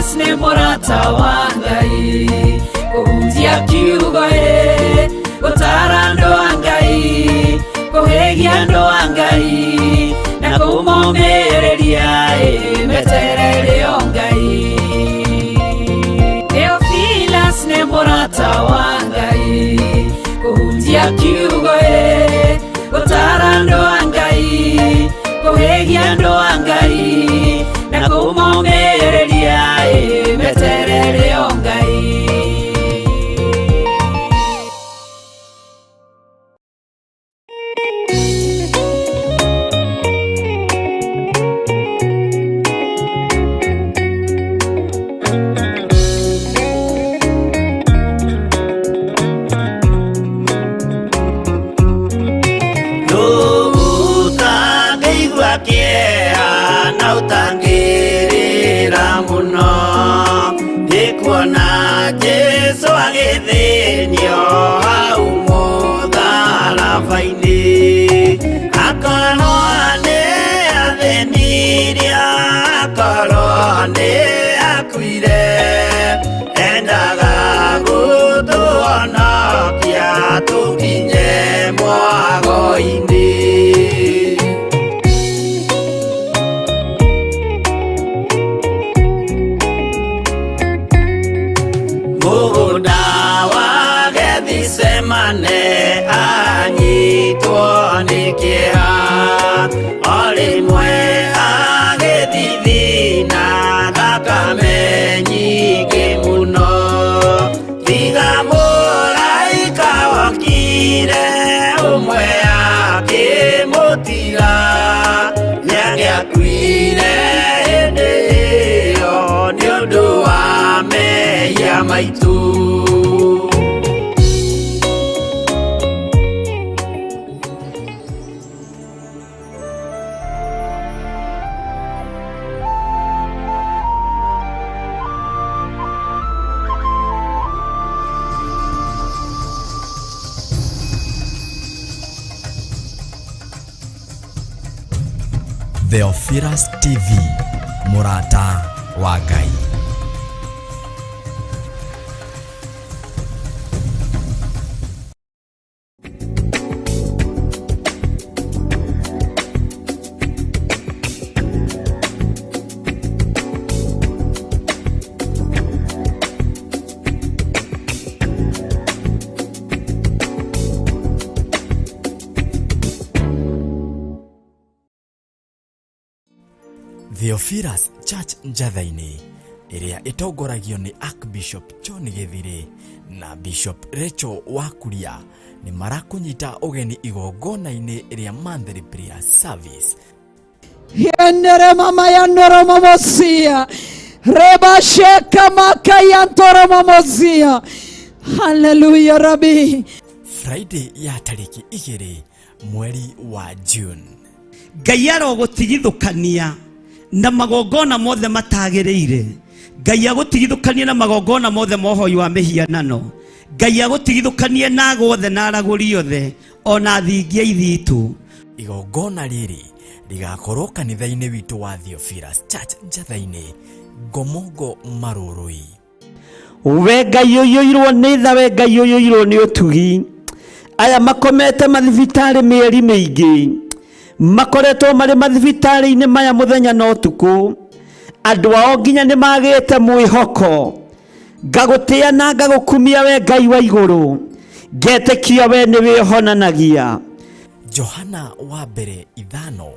Theophilus nĩ mũrata wa Ngai, kũhunjia kiugo ĩ, gũtara andũ a Ngai, kũhĩgia andũ a Ngai, na kũmomĩrĩria ĩ, meterere o Ngai. Theophilus nĩ mũrata wa Ngai, kũhunjia kiugo ĩ, gũtara andũ a Ngai, kũhĩgia andũ a Ngai, na kũmomĩrĩria ĩ, meterere o Ngai. Ũtangĩigua kĩeha na ũtangĩrĩra mũno nĩ kuona Jesũ agĩthĩnio hau mũtharaba-inĩ akorwo nĩ athĩnirie akorwo nĩ akuire endaga gũtũhonokia tũkinye mwago-inĩ. Mũgũnda wa Gethisemane anyitwo nĩ kĩeha o rĩmwe agĩthithina thakame nyingĩ mũno tiga mũraika wokire ũmwe akĩmũtiga nĩangĩakuire hĩndĩ ĩyo nĩ ũndũ wa mehia maitũ. Theophilus TV, mũrata wa Ngai. Theophilus Church Njatha-inĩ ĩrĩa ĩtongoragio nĩ Archbishop John Gĩthirĩ na Bishop Rachel Wakuria nĩ marakũnyita ũgeni igongona-inĩ rĩa monthly prayer service. Yenere mama yanoro mamosia. Reba sheka maka yantoro mamosia. Hallelujah Rabbi. Friday ya tarĩki 2 mweri wa June. Ngai arogũtigithũkania na magongona mothe matagĩrĩire. Ngai agũtigithũkanie na magongona mothe ma ũhoi wa mĩhianano. Ngai agũtigithũkanie na ago othe na aragũri othe ona thingia ithitũ. Igongona rĩrĩ rĩgakorwo kanitha-inĩ witũ wa Theophilus Church Njatha-inĩ, Ngomongo Marũrũi. We Ngai ũiyũirwo nĩ tha, we Ngai ũiyũirwo nĩ ũtugi. Aya makomete mathibitarĩ mĩeri mĩingĩ, makoretwo marĩ mathibitarĩ-inĩ maya mũthenya na ũtukũ. Andũ ao nginya nĩ magĩte mwĩhoko. Ngagũtĩa na ngagũkumia we Ngai wa igũrũ, ngetĩkia we nĩwe ũhonanagia. Johana wa mbere 5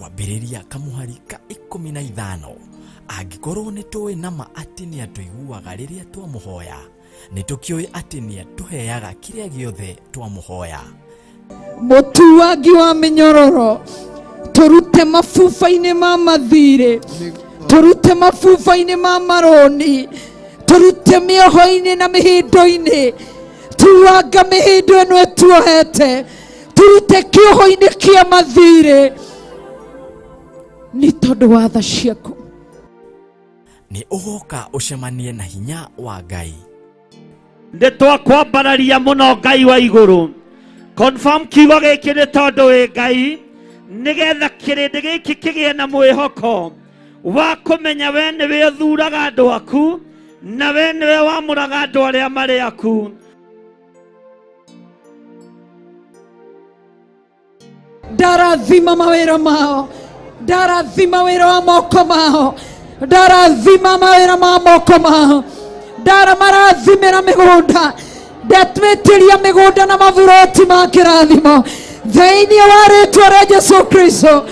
kwambĩrĩria kamũhari ka 15. Angĩkorwo nĩ tũĩ na ma atĩ nĩ atũiguaga rĩrĩa twamũhoya, nĩ tũkĩũĩ atĩ nĩ atũheaga kĩrĩa gĩothe twamũhoya. Mũtuangi wa mĩnyororo, tũrute mabuba-inĩ ma mathirĩ, tũrute mabuba-inĩ ma marũni, tũrute mĩoho-inĩ na mĩhĩndo-inĩ, tuanga mĩhĩndo ĩno ĩtuohete, tũrute kĩoho-inĩ kĩa mathirĩ nĩ tondũ wa tha ciaku. Nĩ ũgoka ũcemanie na hinya wa Ngai. Nĩ twakwambararia mũno Ngai wa igũrũ. Confirm kiugo gĩkĩ nĩ tondũ wĩ Ngai, nĩgetha kĩrĩndĩ gĩkĩ kĩgĩe na mwĩhoko. Wa kũmenya we nĩwe ũthuraga andũ aku na we nĩwe wamũraga andũ arĩa marĩ aku. Ndarathima mawĩra mao, ndarathima wĩra wa moko mao, ndarathima mawĩra ma moko mao, ndaramarathimĩra mĩgũnda, ndatwĩtĩria mĩgũnda na maburoti ma kĩrathimo thĩinĩ wa rĩtwa rĩa Jesu Kristo.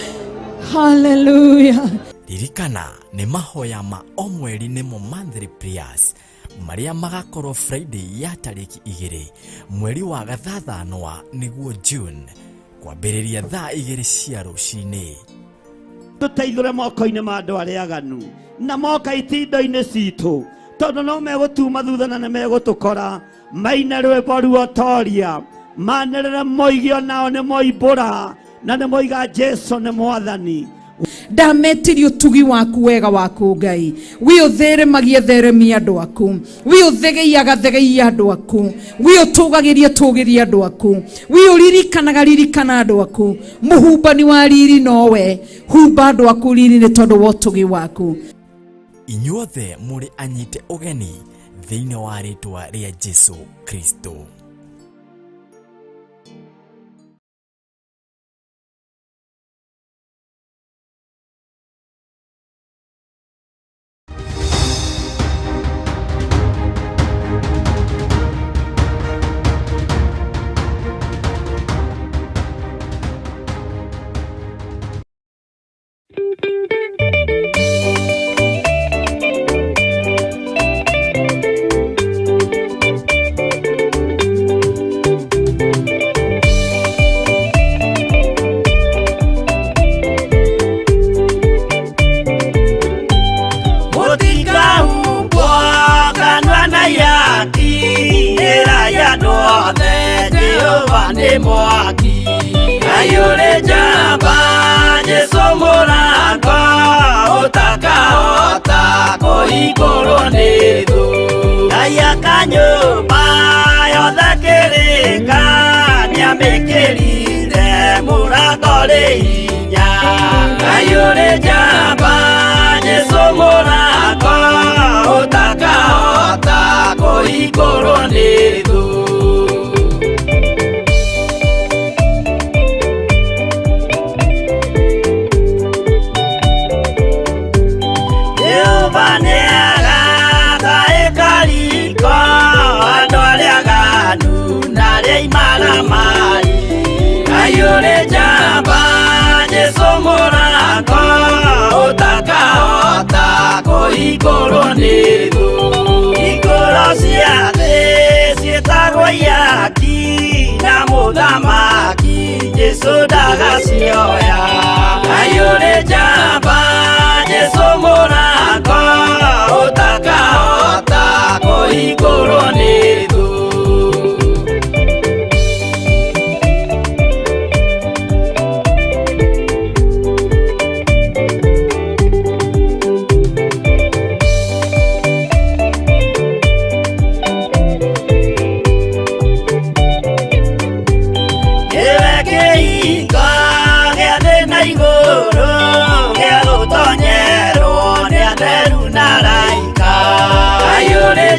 Haleluya. Ririkana nĩ mahoya ma o mweri nĩmo monthly prayers marĩa magakorwo Friday ya tarĩki 2 mweri wa gathathanwa nĩguo June kwambĩrĩria thaa 2 cia rũcinĩ. Tũteithũre moko-inĩ ma andũ arĩa aganu na moka itindo-inĩ citũ, tondũ no megũtuma thutha na nĩ megũtũkora. Maine rwĩmbo ruotoria, manĩrĩre moige onao nĩ moimbũra na nĩ moiga Jesu nĩ mwathani. Ndametirie ũtugi waku wega waku Ngai, wi ũtheremagia theremia andũ aku, wi ũthegeiaga thegeia andũ aku, wi ũtũgagĩria tũgĩria andũ aku, wi ũririkanaga ririkana andũ aku. Mũhumbani wa riri nowe, humba andũ aku riri nĩ tondũ wa ũtugi waku. Inyuothe mũrĩ anyite ũgeni thĩinĩ wa rĩtwa rĩa Jesu Kristo. Mwaki ayure jamba Jesu mũrango ũtakahota kũhingũrwo nĩ thũ. Ngai akanyũmba yothe kĩrĩka nĩamĩkĩrire mũrango rĩ hinya. Ngai ũrĩ njamba Jesu mũrango ũtakahota kũhingũrwo nĩ thũ. Ayure jamba Jesu mũrango ũtakahota kũhingũrwo nĩ thũ. Ikũro cia thĩ ciĩtagwo ihaki na mũthamaki Jesu ndagacioya. Ayure jamba Jesu mũrango ũtakahota kũhingũrwo nĩ thũ.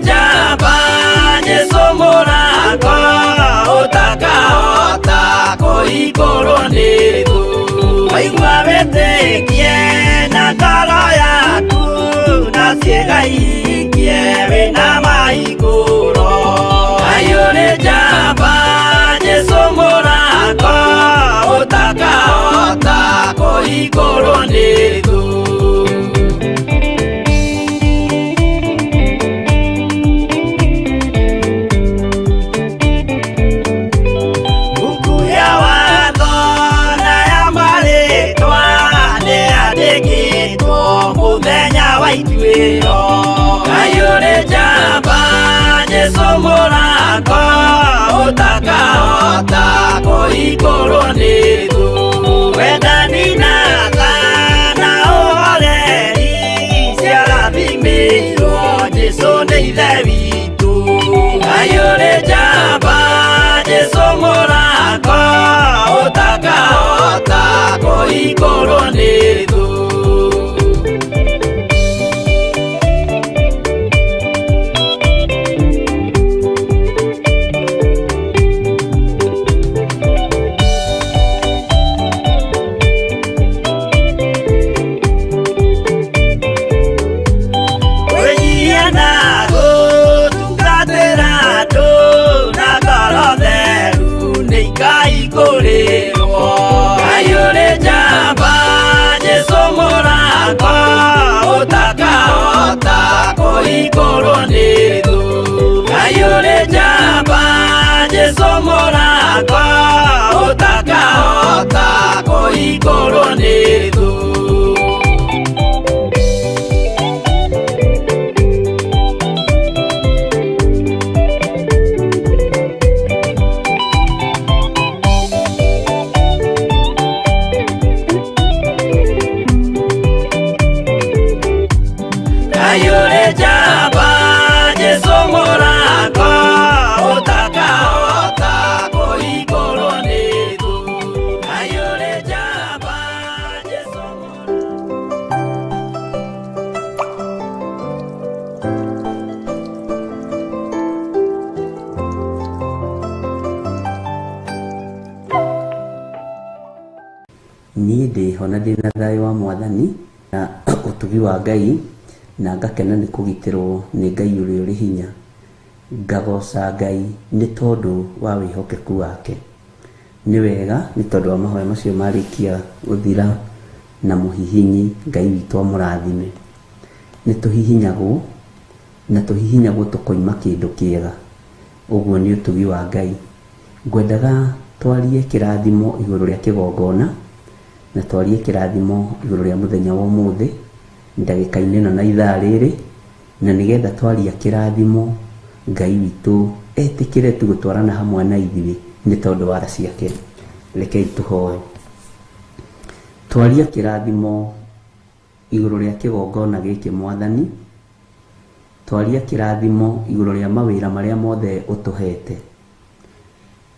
Jamba Jesu mũrango ũtakahota kũhingũrwo nĩ thũ. Waigua wĩtĩkie na ngoro yaku na ciĩga ihingie wĩna mahingũro. Ayũrĩ njamba Jesu mũrango ũtakahota kũhingũrwo nĩ thũ. Ayũrĩ njamba Jesu mũrango ũtakahota kũhingũrwo nĩ thũ. Wendani na tha na ũhoreri ciarathimĩirwo Jesu nĩ Ithe witũ. Ayũrĩ njamba Jesu mũrango ũtakahota kũhingũrwo nĩ thũ. Ũtakahota kũhingũrwo nĩ thũ. Ngai ũrĩ njamba, Jesũ mũrakwa, ũtakahota kũhingũrwo nĩ thũ. Ngai ũrĩ njamba, Jesũ mũrakwa. Niĩ ndĩho na ndĩna thayũ wa Mwathani na ũtugi wa Ngai, na ngakena nĩ kũgitĩrwo nĩ Ngai ũrĩa ũrĩ hinya. Ngagoca Ngai nĩ tondũ wa wĩhokeku wake. Nĩ wega nĩ tondũ wa mahoya macio marĩkia gũthira na mũhihinyi, Ngai witũ amũrathime. Nĩ tũhihinyagwo na tũhihinyagwo tũkoima kĩndũ kĩega. Ũguo nĩ ũtugi wa Ngai. Ngwendaga twarie kĩrathimo igũrũ rĩa kĩgongona, na twarie kĩrathimo igũrũ rĩa mũthenya wa ũmũthĩ, ndagĩka-inĩ ĩno na ithaa rĩrĩ, na nĩgetha twaria kĩrathimo Ngai witũ etĩkĩre tu gũtwarana hamwe na ithuĩ nĩ tondũ wa tha ciake. Rekei tũhoe. Twaria kĩrathimo igũrũ rĩa kĩgongona gĩkĩ Mwathani, twaria kĩrathimo igũrũ rĩa mawĩra marĩa mothe ũtũhete.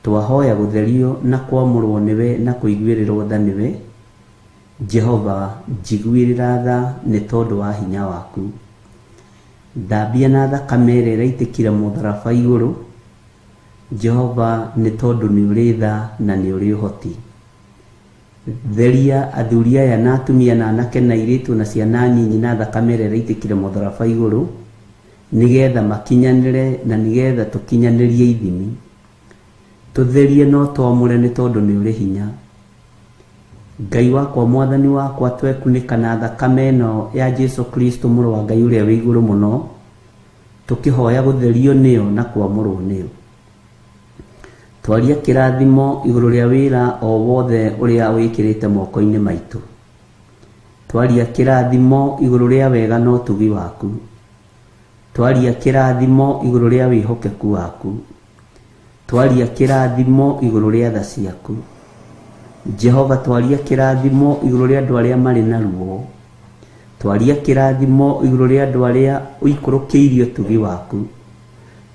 Twahoya gũtherio na kwamũrwo nĩwe na kũiguĩrĩrwo tha nĩwe. Jehova, njiguĩrĩra tha nĩ tondũ wa hinya waku. Thambia na thakame ĩrĩa ĩraitĩkire mũtharaba igũrũ. Jehova, nĩ tondũ nĩ ũrĩ tha na nĩ ũrĩ ũhoti. Theria athuri aya na atumia na anake na airĩtu na ciana nyinyi na thakame ĩrĩa ĩraitĩkire mũtharaba igũrũ, nĩgetha makinyanĩre na nĩgetha tũkinyanĩrie ithimi. Tũtherie no twamũre nĩ tondũ nĩ ũrĩ hinya. Ngai wakwa, Mwathani wakwa, twekunĩka na thakame ĩno ya Jesu Kristo mũrũ wa Ngai ũrĩa wĩ igũrũ mũno, tũkĩhoya gũtherio nĩyo na kwamũrwo nĩyo. Twaria kĩrathimo igũrũ rĩa wĩra o wothe ũrĩa wĩkĩrĩte moko-inĩ maitũ. Twaria kĩrathimo igũrũ rĩa wega na ũtugi waku. Twaria kĩrathimo igũrũ rĩa wĩhokeku waku. Twaria kĩrathimo igũrũ rĩa tha ciaku. Jehova, twaria kĩrathimo igũrũ rĩa andũ arĩa marĩ na ruo. Twaria kĩrathimo igũrũ rĩa andũ arĩa ũikũrũkĩirie ũtugi waku.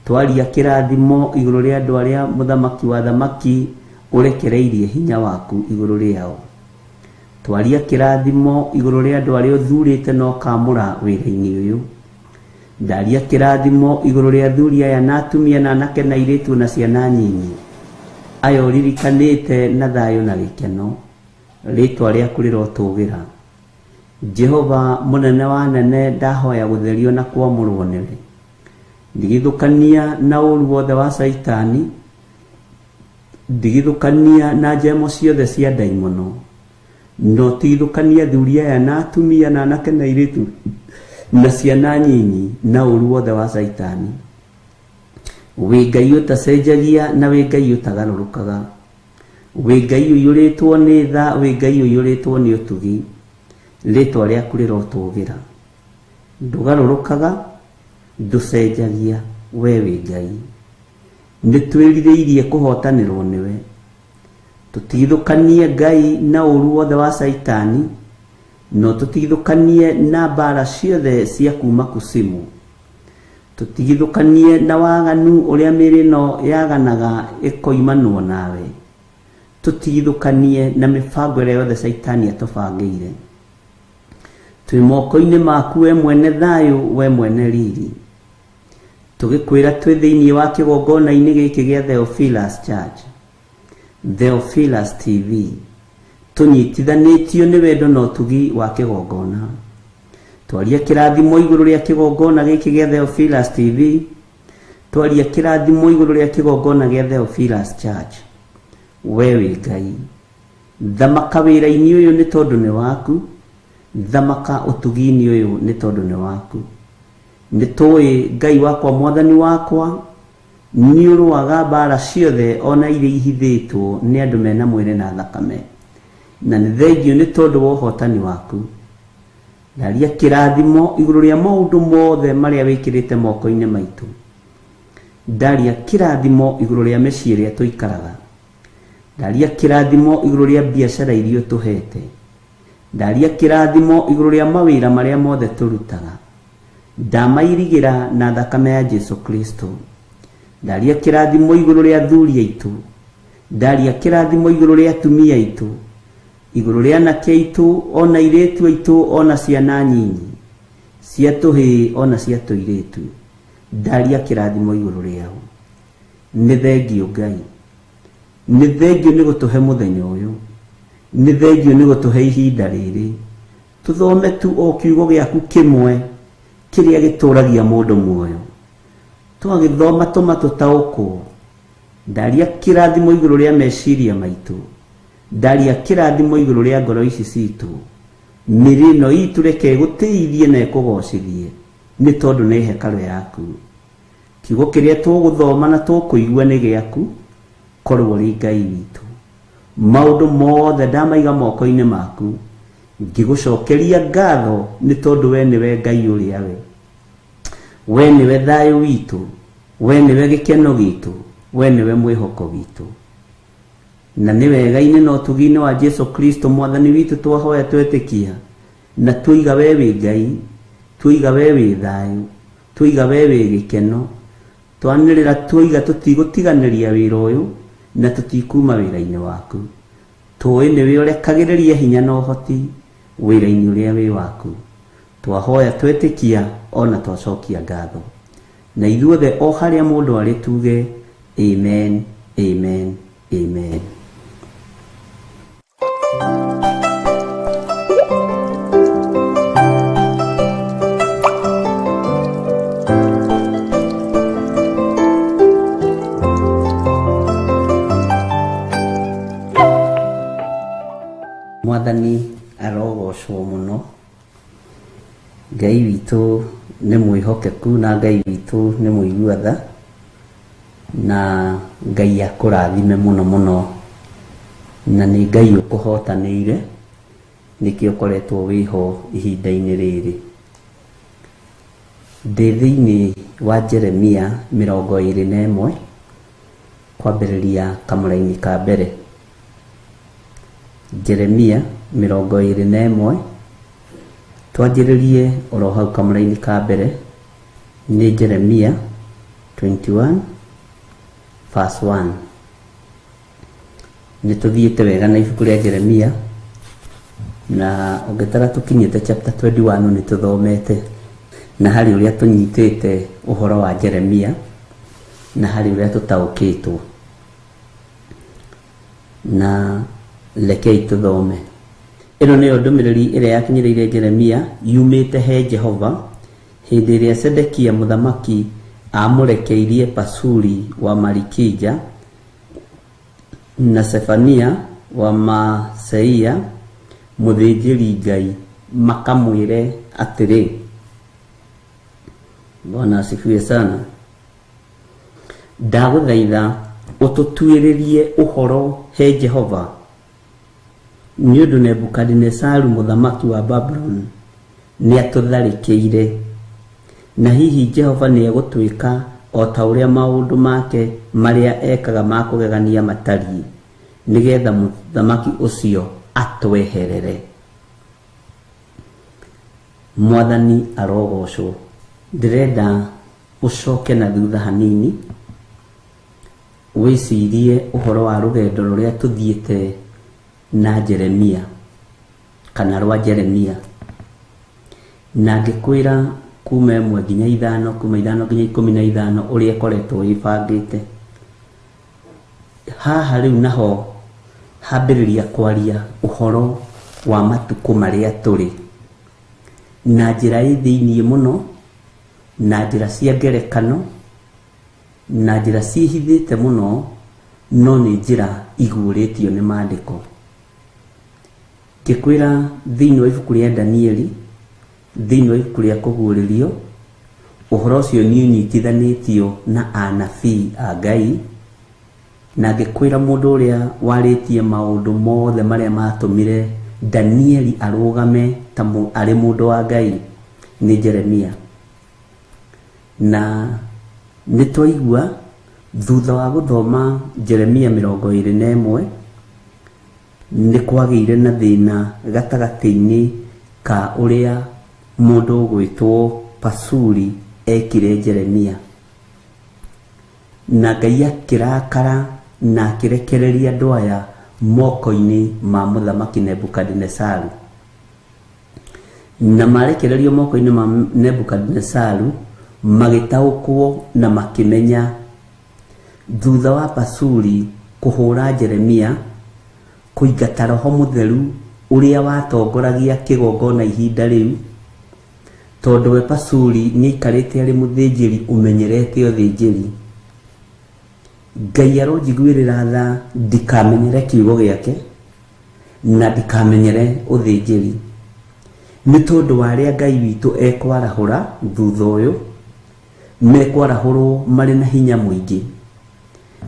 Twaria kĩrathimo igũrũ rĩa andũ arĩa mũthamaki wa thamaki ũrekereirie hinya waku igũrũ rĩao. Twaria kĩrathimo igũrũ rĩa andũ arĩa ũthurĩte na ũkamũra wĩra-inĩ ũyũ. Ndaria kĩrathimo igũrũ rĩa athuri aya na atumia na anake na airĩtu na ciana nyinyi, aya ũririkanĩte na thayũ na gĩkeno. Rĩtwa rĩaku rĩrotũgĩra. Jehova mũnene wa nene, ndahoya gũtherio na kwamũrwo nĩwe. Ndigithũkania na ũru wothe wa Caitani, ndigithũkania na njemo ciothe cia ndaimono, no tigithũkania athuri aya na atumia na anake na airĩtu na ciana nyinyi na ũru wothe wa Caitani. Wĩ Ngai ũtacenjagia na wĩ Ngai ũtagarũrũkaga. Wĩ Ngai ũiyũrĩtwo nĩ tha, wĩ Ngai ũiyũrĩtwo nĩ ũtugi. Rĩtwa rĩaku rĩrotũgĩra. Ndũgarũrũkaga, ndũcenjagia, we wĩ Ngai. Nĩ twĩrirĩirie kũhotanĩrwo nĩwe. Tũtigithũkanie Ngai na ũru wothe wa Caitani, no tũtigithũkanie na mbara ciothe cia kuma kusimu. Tũtigithũkanie na waganu ũrĩa mĩĩrĩ ĩno yaganaga ĩkoimanwo nawe. Tũtigithũkanie na mĩbango ĩrĩa yothe Caitani atũbangĩire. Twĩ moko-inĩ maku we mwene thayũ, we mwene riri. Tũgĩkwĩra twĩ thĩinĩ wa kĩgongona-inĩ gĩkĩ gĩa Theophilus Church, Theophilus TV, tũnyitithanĩtio nĩ wendo na ũtugi wa kĩgongona. Twaria kĩrathimo igũrũ rĩa kĩgongona gĩkĩ gĩa Theophilus TV, twaria kĩrathimo igũrũ rĩa kĩgongona gĩa Theophilus Church. We wĩ Ngai. Thamaka wĩra-inĩ ũyũ nĩ tondũ nĩ waku, thamaka ũtugi-inĩ ũyũ nĩ tondũ nĩ waku. Nĩ tũĩ Ngai wakwa, Mwathani wakwa, nĩ ũrũaga mbara ciothe ona iria ihithĩtwo nĩ andũ mena mwĩrĩ na thakame. Na nĩ thengio nĩ tondũ wa ũhotani waku. Ndaria kĩrathimo igũrũ rĩa maũndũ mothe marĩa wĩkĩrĩte moko-inĩ maitũ. Ndaria kĩrathimo igũrũ rĩa mĩciĩ ĩrĩa tũikaraga. Ndaria kĩrathimo igũrũ rĩa biacara iria ũtũhete. Ndaria kĩrathimo igũrũ rĩa mawĩra marĩa mothe tũrutaga. Ndamairigĩra na thakame ya Jesu Kristo. Ndaria kĩrathimo igũrũ rĩa athuri aitũ. Ndaria kĩrathimo igũrũ rĩa atumia aitũ, igũrũ rĩa anake aitũ, ona airĩtu aitũ, ona ciana nyinyi cia tũhĩĩ ona cia tũirĩtu. Ndaria kĩrathimo igũrũ rĩao. Nĩ thengio Ngai, nĩ thengio nĩ gũtũhe mũthenya ũyũ, nĩ thengio nĩ gũtũhe ihinda rĩrĩ tũthome tu o kiugo gĩaku kĩmwe kĩrĩa gĩtũragia mũndũ muoyo. Twagĩthoma tũma tũtaũkwo. Ndaria kĩrathimo igũrũ rĩa meciria maitũ. Ndaria kĩrathimo igũrũ rĩa ngoro ici citũ. Mĩrĩ ĩno itũ reke ĩgũtĩithie na ĩkũgocithie, nĩ tondũ nĩ hekarũ yaku. Kiugo kĩrĩa tũgũthoma na tũkũigua nĩ gĩaku, korwo ũrĩ Ngai witũ. Maũndũ mothe ndamaiga moko-inĩ maku, ngĩgũcokeria ngatho nĩ tondũ we nĩwe Ngai ũrĩa we. We nĩwe thayũ witũ, we nĩwe gĩkeno gitũ, we nĩwe mwĩhoko witũ. Na nĩ wega-inĩ na ũtugi-inĩ wa Jesu Kristo mwathani witũ twahoya twetĩkia, na tũiga we wĩ Ngai, tũiga we wĩ thayũ, tũiga we wĩ gĩkeno, twanĩrĩra tũiga tũtigũtiganĩria wĩra ũyũ na tũtikuma wĩra-inĩ waku. Tũĩ nĩwe ũrekagĩrĩria hinya na ũhoti wĩra-inĩ ũrĩa wĩ waku. Twahoya twetĩkia ona twacokia ngatho. Na ithuothe o harĩa mũndũ arĩ tuge amen, amen, amen. Mwathani arogocwo mũno. Ngai witũ nĩ mwĩhokeku na Ngai witũ nĩ mũigua tha, na Ngai akũrathime mũno mũno, na nĩ Ngai ũkũhotanĩire nĩkĩo ũkoretwo wĩho ihinda-inĩ rĩrĩ. Ndĩ thĩinĩ wa Jeremia 21 kwambĩrĩria kamũraini ka mbere. Jeremia 21 twanjĩrĩrie oro hau kamũraini ka mbere. Nĩ Jeremia 21 verse 1. Nĩ tũthiĩte wega na ibuku rĩa Jeremia, na ũngĩtara tũkinyĩte chapter 21 nĩ tũthomete, na harĩ ũrĩa tũnyitĩte ũhoro wa Jeremia na harĩ ũrĩa tũtaũkĩtwo. Na rekei tũthome. Ĩno nĩyo ndũmĩrĩri ĩrĩa yakinyĩrĩire Jeremia yumĩte he Jehova hĩndĩ ĩrĩa Sedekia mũthamaki amũrekeirie Pashuri wa Malikija na Sefania wa Maaseia mũthĩnjĩri Ngai makamwĩre atĩrĩ. Bwana asifiwe sana. Ndagũthaitha ũtũtuĩrĩrie ũhoro he Jehova, nĩ ũndũ Nebukadinesaru mũthamaki wa Babuloni nĩatũtharĩkĩire, na hihi Jehova nĩegũtwĩka o ta ũrĩa maũndũ make marĩa ekaga ma kũgegania matariĩ, nĩgetha mũthamaki ũcio atweherere. Mwathani arogocwo. Ndĩrenda ũcoke na thutha hanini wĩcirie ũhoro wa rũgendo rũrĩa tũthiĩte na Jeremia kana rwa Jeremia, na ngĩkwĩra kuma 1 nginya 5, kuma 5 nginya 15 ũrĩa ĩkoretwo ĩbangĩte. Haha rĩu naho hambĩrĩria kwaria ũhoro wa matukũ marĩa tũrĩ, na njĩra ĩ thĩiniĩ mũno, na njĩra cia ngerekano, na njĩra ciĩhithĩte mũno, no nĩ njĩra iguũrĩtio nĩ maandĩko. Ngĩkwĩra thĩinĩ wa ibuku rĩa Danieli, thĩinĩ wa ibuku rĩa Kũguũrĩrio, ũhoro ũcio nĩ ũnyitithanĩtio na anabii a Ngai, Na ngĩkwĩra mũndũ ũrĩa warĩtie maũndũ mothe marĩa matũmire Danieli arũgame ta arĩ mũndũ wa Ngai nĩ Jeremia. Na nĩ twaigua thutha wa gũthoma Jeremia 21 nĩ kwagĩire na thĩna gatagatĩ-inĩ ka ũrĩa mũndũ ũgwĩtwo Pasuri ekire Jeremia. Na Ngai akĩrakara na akĩrekereria andũ aya moko-inĩ ma mũthamaki Nebukadinesaru. Na marekererio moko-inĩ ma Nebukadinesaru magĩtaũkwo na makĩmenya thutha wa Pasuri kũhũra Jeremia, kũingata roho mũtheru ũrĩa watongoragia kĩgongona ihinda rĩu, tondũ we Pasuri nĩaikarĩte arĩ mũthĩnjĩri ũmenyerete ũthĩnjĩri. Ngai aronjiguĩrĩra tha ndikamenyere kiugo gĩake na ndikamenyere ũthĩnjĩri, nĩ tondũ wa arĩa Ngai witũ ekwarahũra thutha ũyũ, mekwarahũrwo marĩ na hinya mũingĩ,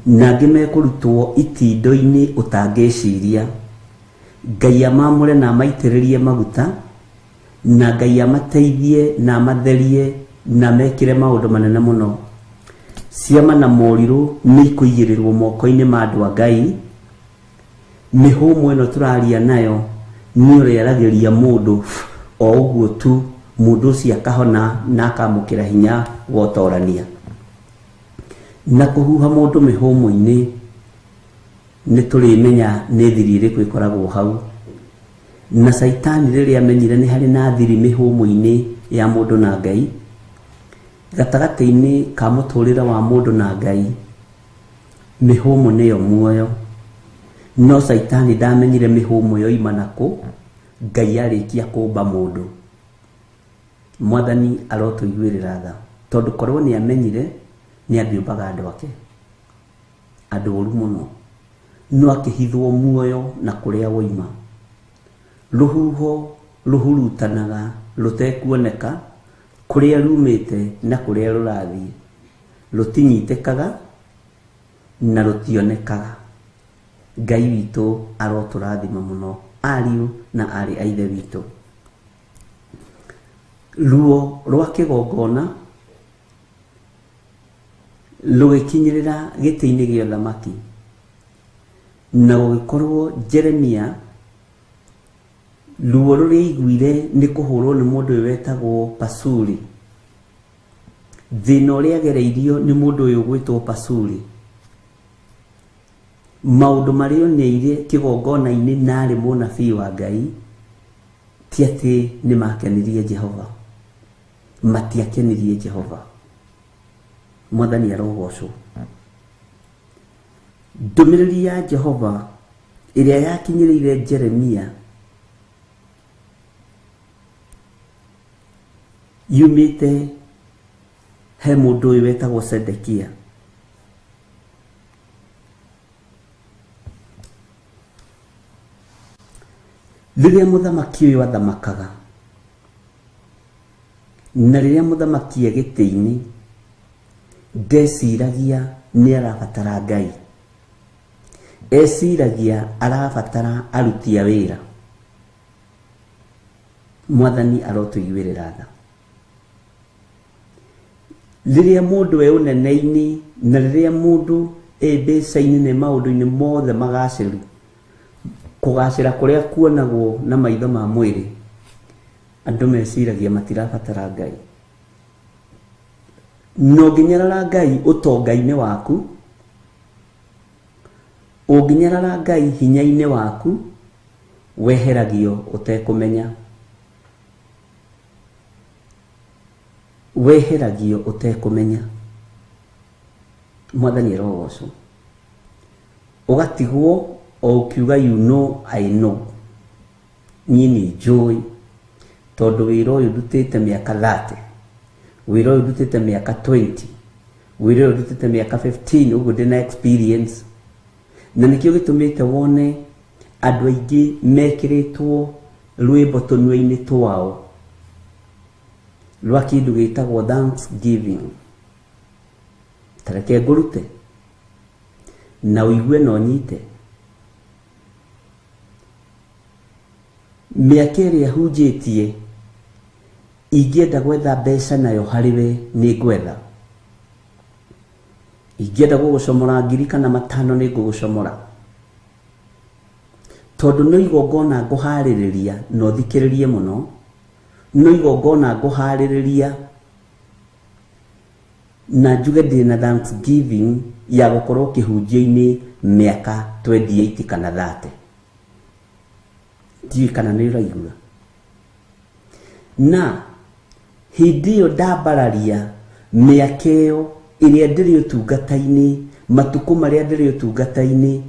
na angĩ mekũrutwo itindo-inĩ ũtangĩciria. Ngai amamũre na amaitĩrĩrie maguta, na Ngai amateithie na amatherie na mekĩre maũndũ manene mũno. Ciama na morirũ nĩ ikũigĩrĩrwo moko-inĩ ma andũ a Ngai. Mĩhũmũ ĩno tũraria nayo nĩ ũrĩa yaragĩria mũndũ o ũguo tu, mũndũ ũcio akahona na akamũkĩra hinya wa ũtorania. Na kũhuha mũndũ mĩhũmũ-inĩ nĩ tũrĩmenya nĩ thiri ĩrĩkũ ĩkoragwo hau. Na Caitani rĩrĩa amenyire nĩ harĩ na thiri mĩhũmũ-inĩ ya mũndũ na Ngai, gatagatĩ-inĩ ka mũtũrĩre wa mũndũ na Ngai, mĩhũmũ nĩyo muoyo. No Caitani ndamenyire mĩhũmũ yoima nakũ Ngai arĩkia kũmba mũndũ. Mwathani arotũiguĩrĩra tha, tondũ korwo nĩ amenyire nĩ angĩũmbaga andũ ake, andũ oru mũno, no akĩhithwo muoyo na kũrĩa woima. Rũhuho rũhurutanaga rũtekuoneka kũrĩa rumĩte na kũrĩa rũrathiĩ, rũtinyitĩkaga na rũtionekaga. Ngai witũ arotũrathima mũno, ariũ na aarĩ a Ithe witũ. Ruo rwa kĩgongona rũgĩkinyĩrĩra gĩtĩ-inĩ gĩa ũthamaki, na gũgĩkorwo Jeremia ruo rũrĩa aiguire nĩ kũhũrwo nĩ mũndũ ũyũ wetagwo Pasuri, thĩna ũrĩa agereirio nĩ mũndũ ũyũ ũgwĩtwo Pasuri, maũndũ marĩa oneire kĩgongona-inĩ na arĩ mũnabii wa Ngai, ti atĩ nĩ makenirie Jehova, matiakenirie Jehova. Mwathani arogocwo. Ndũmĩrĩri ya Jehova ĩrĩa yakinyĩrĩire Jeremia yumĩte he mũndũ ũyũ wetagwo Sedekia. Rĩrĩa mũthamaki ũyũ athamakaga, na rĩrĩa mũthamaki e gĩtĩ-inĩ, ndeciragia nĩ arabatara Ngai, eciragia arabatara aruti a wĩra. Mwathani arotũiguĩrĩra tha. Rĩrĩa mũndũ e ũnene-inĩ na rĩrĩa mũndũ e mbeca-inĩ na maũndũ-inĩ mothe magacĩru, kũgacĩra kũrĩa kuonagwo na maitho ma mwĩrĩ, andũ meciragia matirabatara Ngai. Na ũngĩnyarara Ngai ũtonga-inĩ waku, ũngĩnyarara Ngai hinya-inĩ waku, weheragio ũtekũmenya, weheragio ũtekũmenya. Mwathani arogocwo. Ũgatigwo o ũkiuga you know I know, niĩ nĩ njũĩ, tondũ wĩra ũyũ ndutĩte mĩaka 30, wĩra ũyũ ndutĩte mĩaka 20, wĩra ũyũ ndutĩte mĩaka 15, ũguo ndĩna experience. Na nĩkĩo gĩtũmĩte wone andũ aingĩ mekĩrĩtwo rwĩmbo tũnua-inĩ twao rwa kĩndũ gĩtagwo thanksgiving. Ta reke ngũrute. Na ũigue na ũnyite. Mĩaka ĩrĩa hunjĩtie ingĩenda gwetha mbeca nayo harĩ we nĩ ngwetha. Ingĩenda gũgũcomora 1,000 kana 5 nĩ ngũgũcomora. Tondũ no igongona ngũharĩrĩria na ũthikĩrĩrie mũno, no igongona ngũharĩrĩria na njuge ndĩ na thanksgiving ya gũkorwo kĩhunjio-inĩ mĩaka 28 kana 30. Ndiũĩ kana nĩ ũraigua. Na hĩndĩ ĩyo ndambararia mĩaka ĩyo ĩrĩa ndĩrĩ ũtungata-inĩ, matukũ marĩa ndĩrĩ ũtungata-inĩ,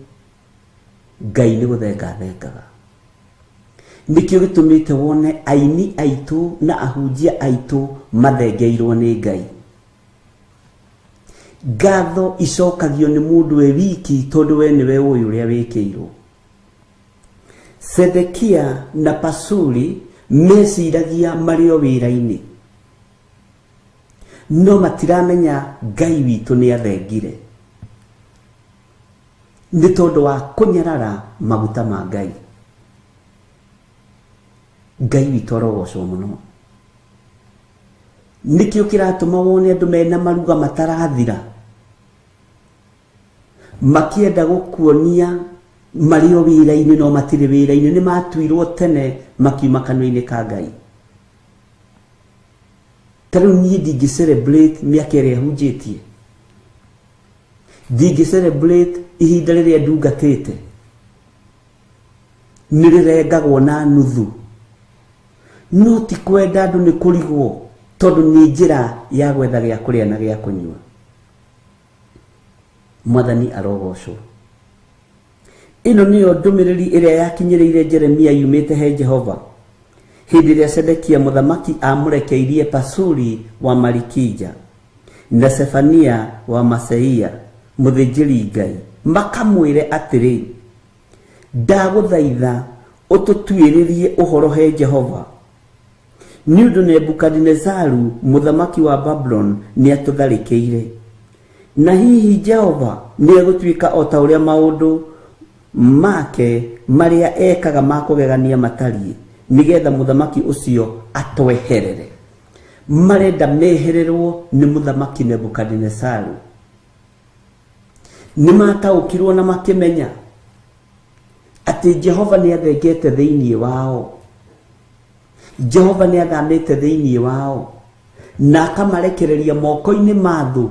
Ngai nĩ gũthenga thengaga. Nĩkĩo gĩtũmĩte wone aini aitũ na ahunjia aitũ mathengeirwo nĩ Ngai. Ngatho icokagio nĩ mũndũ we wiki tondũ we nĩwe ũĩ ũrĩa wĩkĩirwo. Sedekia na Pasuri meciragia marĩ o wĩra-inĩ, no matiramenya Ngai witũ nĩ athengire nĩ tondũ wa kũnyarara maguta ma Ngai. Ngai witũ arogocwo mũno. Nĩkĩo kĩratũma wone andũ mena maruga matarathira, makĩenda gũkuonia marĩ o wĩra-inĩ no matirĩ wĩra-inĩ, nĩ matuirwo tene makiuma kanua-inĩ ka Ngai. Ta rĩu niĩ ndingĩ celebrate mĩaka ĩrĩa hunjĩtie, ndingĩ celebrate ihinda rĩrĩa ndungatĩte, nĩ rĩrengagwo na nuthu. No ti kwenda andũ nĩ kũrigwo, tondũ nĩ njĩra ya gwetha gĩa kũrĩa na gĩa kũnyua. Mwathani arogocwo. Ĩno nĩyo ndũmĩrĩri ĩrĩa yakinyĩrĩire Jeremia yumĩte he Jehova hĩndĩ ĩrĩa Sedekia mũthamaki amũrekeirie Pasuri wa Malikija na Sefania wa Maseia mũthĩnjĩri Ngai, makamwĩre atĩrĩ, ndagũthaitha ũtũtuĩrĩrie ũhoro he Jehova, nĩ ũndũ Nebukadinezaru mũthamaki wa Babuloni nĩatũtharĩkĩire. Na hihi Jehova nĩegũtuĩka o ta ũrĩa maũndũ make marĩa ekaga ma kũgegania matariĩ, nĩgetha mũthamaki ũcio atweherere. Marenda mehererwo nĩ mũthamaki Nebukadinezaru. Nĩ mataũkirwo na makĩmenya atĩ Jehova nĩathengete thĩinĩ wao. Jehova nĩathamĩte thĩinĩ wao na akamarekereria moko-inĩ ma thũ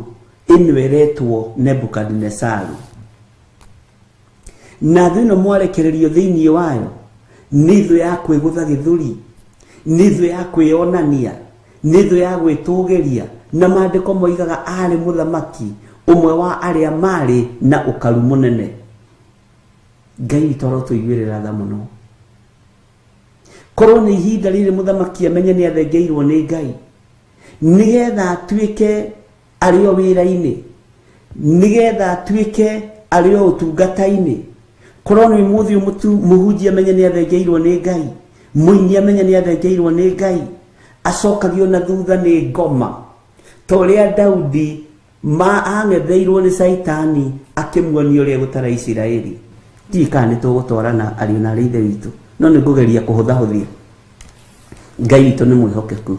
ĩno ĩretwo Nebukadinezaru. Na thũ ĩno mwarekererio thĩinĩ wayo nĩ thũ ya kwĩgũtha gĩthũri, nĩ thũ ya kwĩonania, nĩ thũ ya gwĩtũgĩria. Na maandĩko moigaga arĩ mũthamaki ũmwe wa arĩa marĩ na ũkaru mũnene. Ngai witũ arotũiguĩrĩra tha mũno. Korwo nĩ ihinda rĩrĩ mũthamaki amenye nĩ athengeirwo nĩ Ngai, nĩgetha atuĩke arĩ o wĩra-inĩ, nĩgetha atuĩke arĩ o ũtungata-inĩ. Korwo nĩ ũmũthĩ mũhunjia amenye nĩ athengeirwo nĩ Ngai, mũini amenye nĩ athengeirwo nĩ Ngai, acokagio na thutha nĩ ngoma. Ta ũrĩa Daudi ang'etheirwo nĩ Caitani akĩmuonia ũrĩa gũtara Isiraeli. Ndiũĩ kana nĩ tũgũtwarana ariũ na arĩ ithe witũ, no nĩ ngũgeria kũhũthahũthia. Ngai witũ nĩ mwĩhokeku.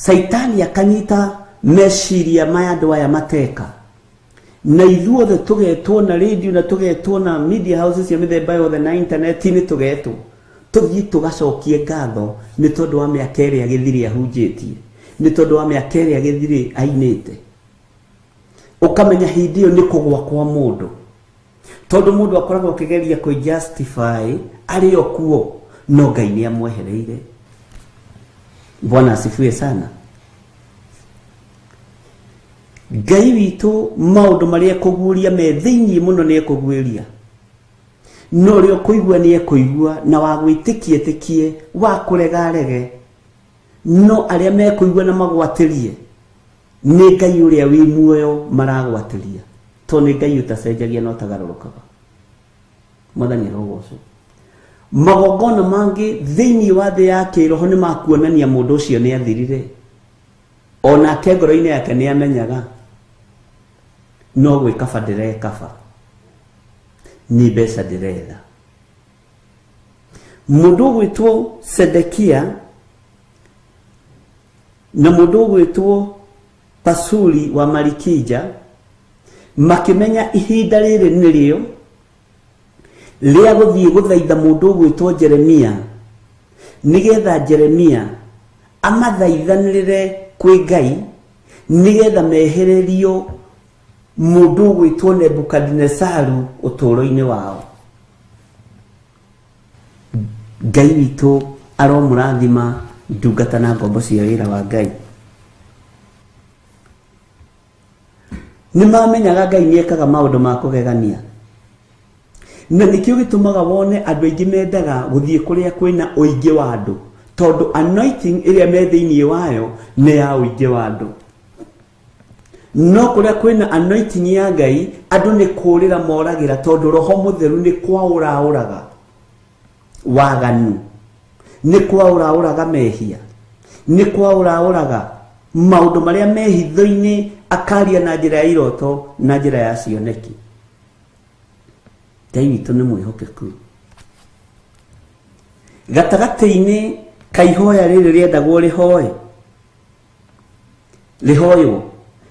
Caitani akanyita meciria maya andũ aya mateka, na ithuothe tũgetwo na radio na tũgetwo na media houses cia mĩthemba yothe na internet-inĩ, tũgetwo tũthiĩ tũgacokie ngatho nĩ tondũ wa mĩaka ĩrĩa gĩthirĩ ahunjĩtie, nĩ tondũ wa mĩaka ĩrĩa gĩthirĩ ainĩte. Ũkamenya hĩndĩ ĩyo nĩ kũgwa kwa mũndũ, tondũ mũndũ akoragwo akĩgeria kwĩ justify arĩ o kuo, no Ngai nĩ amwehereire. Bwana asifiwe sana. Ngai witũ maũndũ marĩa ekũguũria me thĩinĩ mũno nĩ ekũguũria, no ũrĩa ũkũigua nĩ ekũigua, na wa gwĩtĩkia etĩkie, wa kũrega arege. No arĩa mekũigua na magwatĩrie nĩ Ngai ũrĩa wĩ muoyo maragwatĩria, tondũ nĩ Ngai ũtacenjagia na ũtagarũrũkaga. Mwathani arogocwo. Magongona mangĩ thĩinĩ wa thĩ ya kĩroho nĩ makuonania mũndũ ũcio nĩ athirire, onake ngoro-inĩ yake nĩ amenyaga. No gwĩkaba ndĩrekaba, nĩ mbeca ndĩretha. Mũndũ ũgwĩtwo Sedekia na mũndũ ũgwĩtwo Pasuri wa Malikija makĩmenya ihinda rĩrĩ nĩrĩo rĩa gũthiĩ gũthaitha mũndũ ũgwĩtwo Jeremia, nĩgetha Jeremia amathaithanĩrĩre kwĩ Ngai, nĩgetha mehererio mũndũ ũgwĩtwo Nebukadinesaru ũtũũro-inĩ wao. Ngai witũ aromũrathima ndungata na ngombo cia wĩra wa Ngai. Nĩ mamenyaga Ngai nĩ ekaga maũndũ ma kũgegania, na nĩkĩo gĩtũmaga wone andũ aingĩ mendaga gũthiĩ kũrĩa kwĩna ũingĩ wa andũ, tondũ anointing ĩrĩa me thĩinĩ wayo nĩ ya ũingĩ wa andũ. No kũrĩa kwĩna anointing ya Ngai, andũ nĩ kũũrĩra moragĩra, tondũ Roho Mũtheru nĩ kwaũraũraga waganu, nĩ kwaũraũraga mehia, nĩ kwaũraũraga maũndũ marĩa me hitho-inĩ, akaria na njĩra ya iroto na njĩra ya cioneki. Ngai witũ nĩ mwĩhokeku. Gatagatĩ-inĩ ka ihoya rĩrĩ rĩendagwo rĩhoe rĩhoywo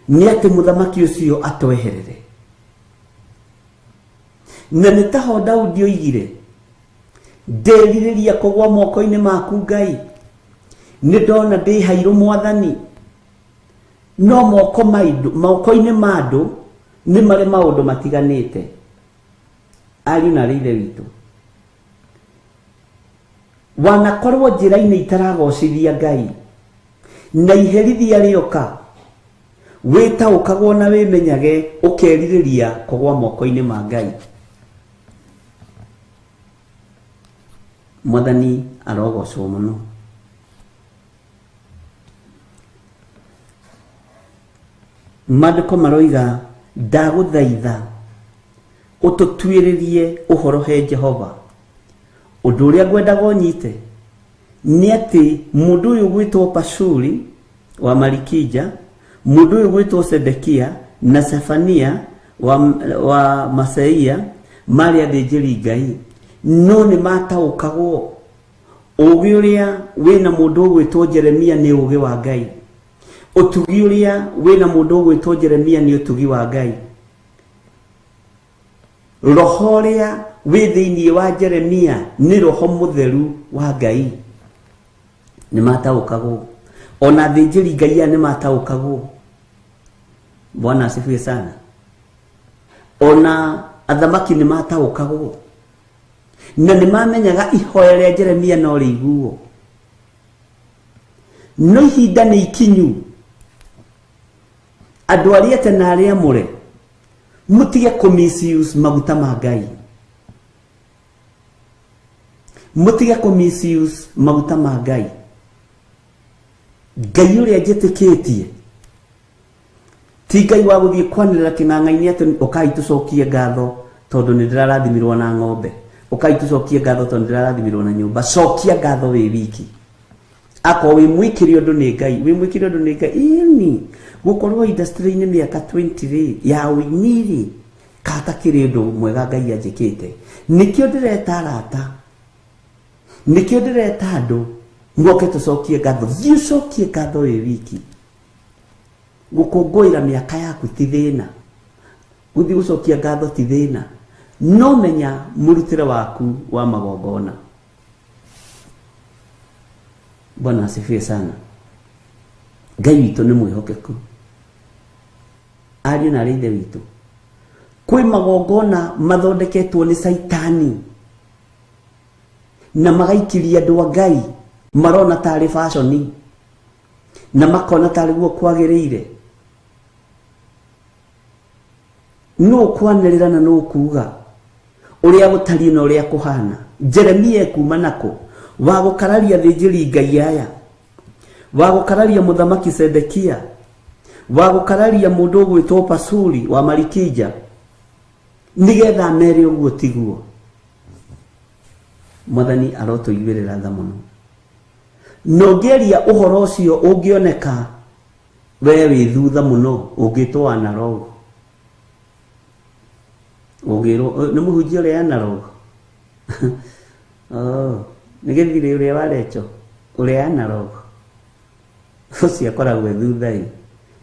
nĩ atĩ mũthamaki ũcio atweherere, na nĩ taho Daudi oigire, nderirĩria kũgwa moko-inĩ maku Ngai, nĩ ndona ndĩ hairũ Mwathani, no moko-inĩ ma andũ nĩ marĩ maũndũ matiganĩte. Ariũ na arĩ ithe witũ, wanakorwo njĩra-inĩ itaragocithia Ngai, na iherithia rĩoka, wĩtaũkagwo na wĩmenyage, ũkerirĩria kũgwa moko-inĩ ma Ngai. Mwathani arogocwo mũno. Maandĩko maroiga, ndagũthaitha ũtũtuĩrĩrie ũhoro he Jehova. Ũndũ ũrĩa ngwendaga ũnyite nĩ atĩ mũndũ ũyũ gwĩtwo Pashuri wa Malikija, mũndũ ũyũ gwĩtwo Sedekia na Sefania wa Maseia marĩ athĩnjĩri Ngai, no nĩ mataũkagwo ũũgĩ ũrĩa wĩna mũndũ ũgwĩtwo Jeremia nĩ ũũgĩ wa Ngai, ũtugi ũrĩa wĩna mũndũ ũgwĩtwo Jeremia nĩ ũtugi wa Ngai, roho ũrĩa wĩ thĩinĩ wa Jeremia nĩ roho mũtheru wa Ngai. Nĩ mataũkagwo, ona athĩnjĩri Ngai aya nĩ mataũkagwo. Bwana asifiwe sana. Ona athamaki nĩ mataũkagwo, na nĩ mamenyaga ihoya rĩa Jeremia no rĩiguo. No ihinda nĩ ikinyu, andũ arĩa ete na arĩa amũre, mũtige kũ misuse maguta ma Ngai, mũtige kũ misuse maguta ma Ngai. Ngai ũrĩa njĩtĩkĩtie ti Ngai wa gũthiĩ kwanĩrĩra kĩng'ang'a-inĩ atĩ ũkai tũcokie ngatho tondũ nĩ ndĩrarathimirwo na ng'ombe, ũkai tũcokie ngatho tondũ nĩ ndĩrarathimirwo na nyũmba. Cokia ngatho wĩ wiki. Akorwo wĩ mwĩkĩre ũndũ nĩ Ngai, wĩ mwĩkĩre ũndũ nĩ Ngai. Ĩni gũkorwo industry-inĩ mĩaka 20 rĩ ya ũini rĩ, katakĩrĩ ũndũ mwega Ngai anjĩkĩte. Nĩkĩo ndĩreta arata, nĩkĩo ndĩreta andũ moke tũcokie ngatho. Thiĩ ũcokie ngatho wĩ wiki. Gũkũngũĩra mĩaka yaku ti thĩna, gũthiĩ gũcokia ngatho ti thĩna, no menya mũrutĩre waku wa magongona. Bwana asifiwe sana. Ngai witũ nĩ mwĩhokeku. Ariũ na arĩ ithe witũ, kwĩ magongona mathondeketwo nĩ Caitani na magaikiria andũ a Ngai, marona tarĩ fashion na makona tarĩ guo kwagĩrĩire. Nũ ũkwanĩrĩra na nũ ũkuga ũrĩa gũtariĩ na ũrĩa kũhana? Jeremia ekuma nakũ wa gũkararia athĩnjĩri Ngai aya, wa gũkararia mũthamaki Sedekia, wa gũkararia mũndũ ũgwĩtwo Pasuri wa Malikija, nĩgetha mere ũguo tiguo? Mwathani arotũiguĩrĩra tha mũno. Na ũngĩaria ũhoro ũcio ũngĩoneka we wĩ thutha mũno, ũngĩtwo analog. Ũngĩrwo nĩ mũhunjia ũrĩa analog. Oh, nĩ gĩthirĩ ũrĩa wa Recho ũrĩa analog. Ũcio akoragwo e thutha ĩ,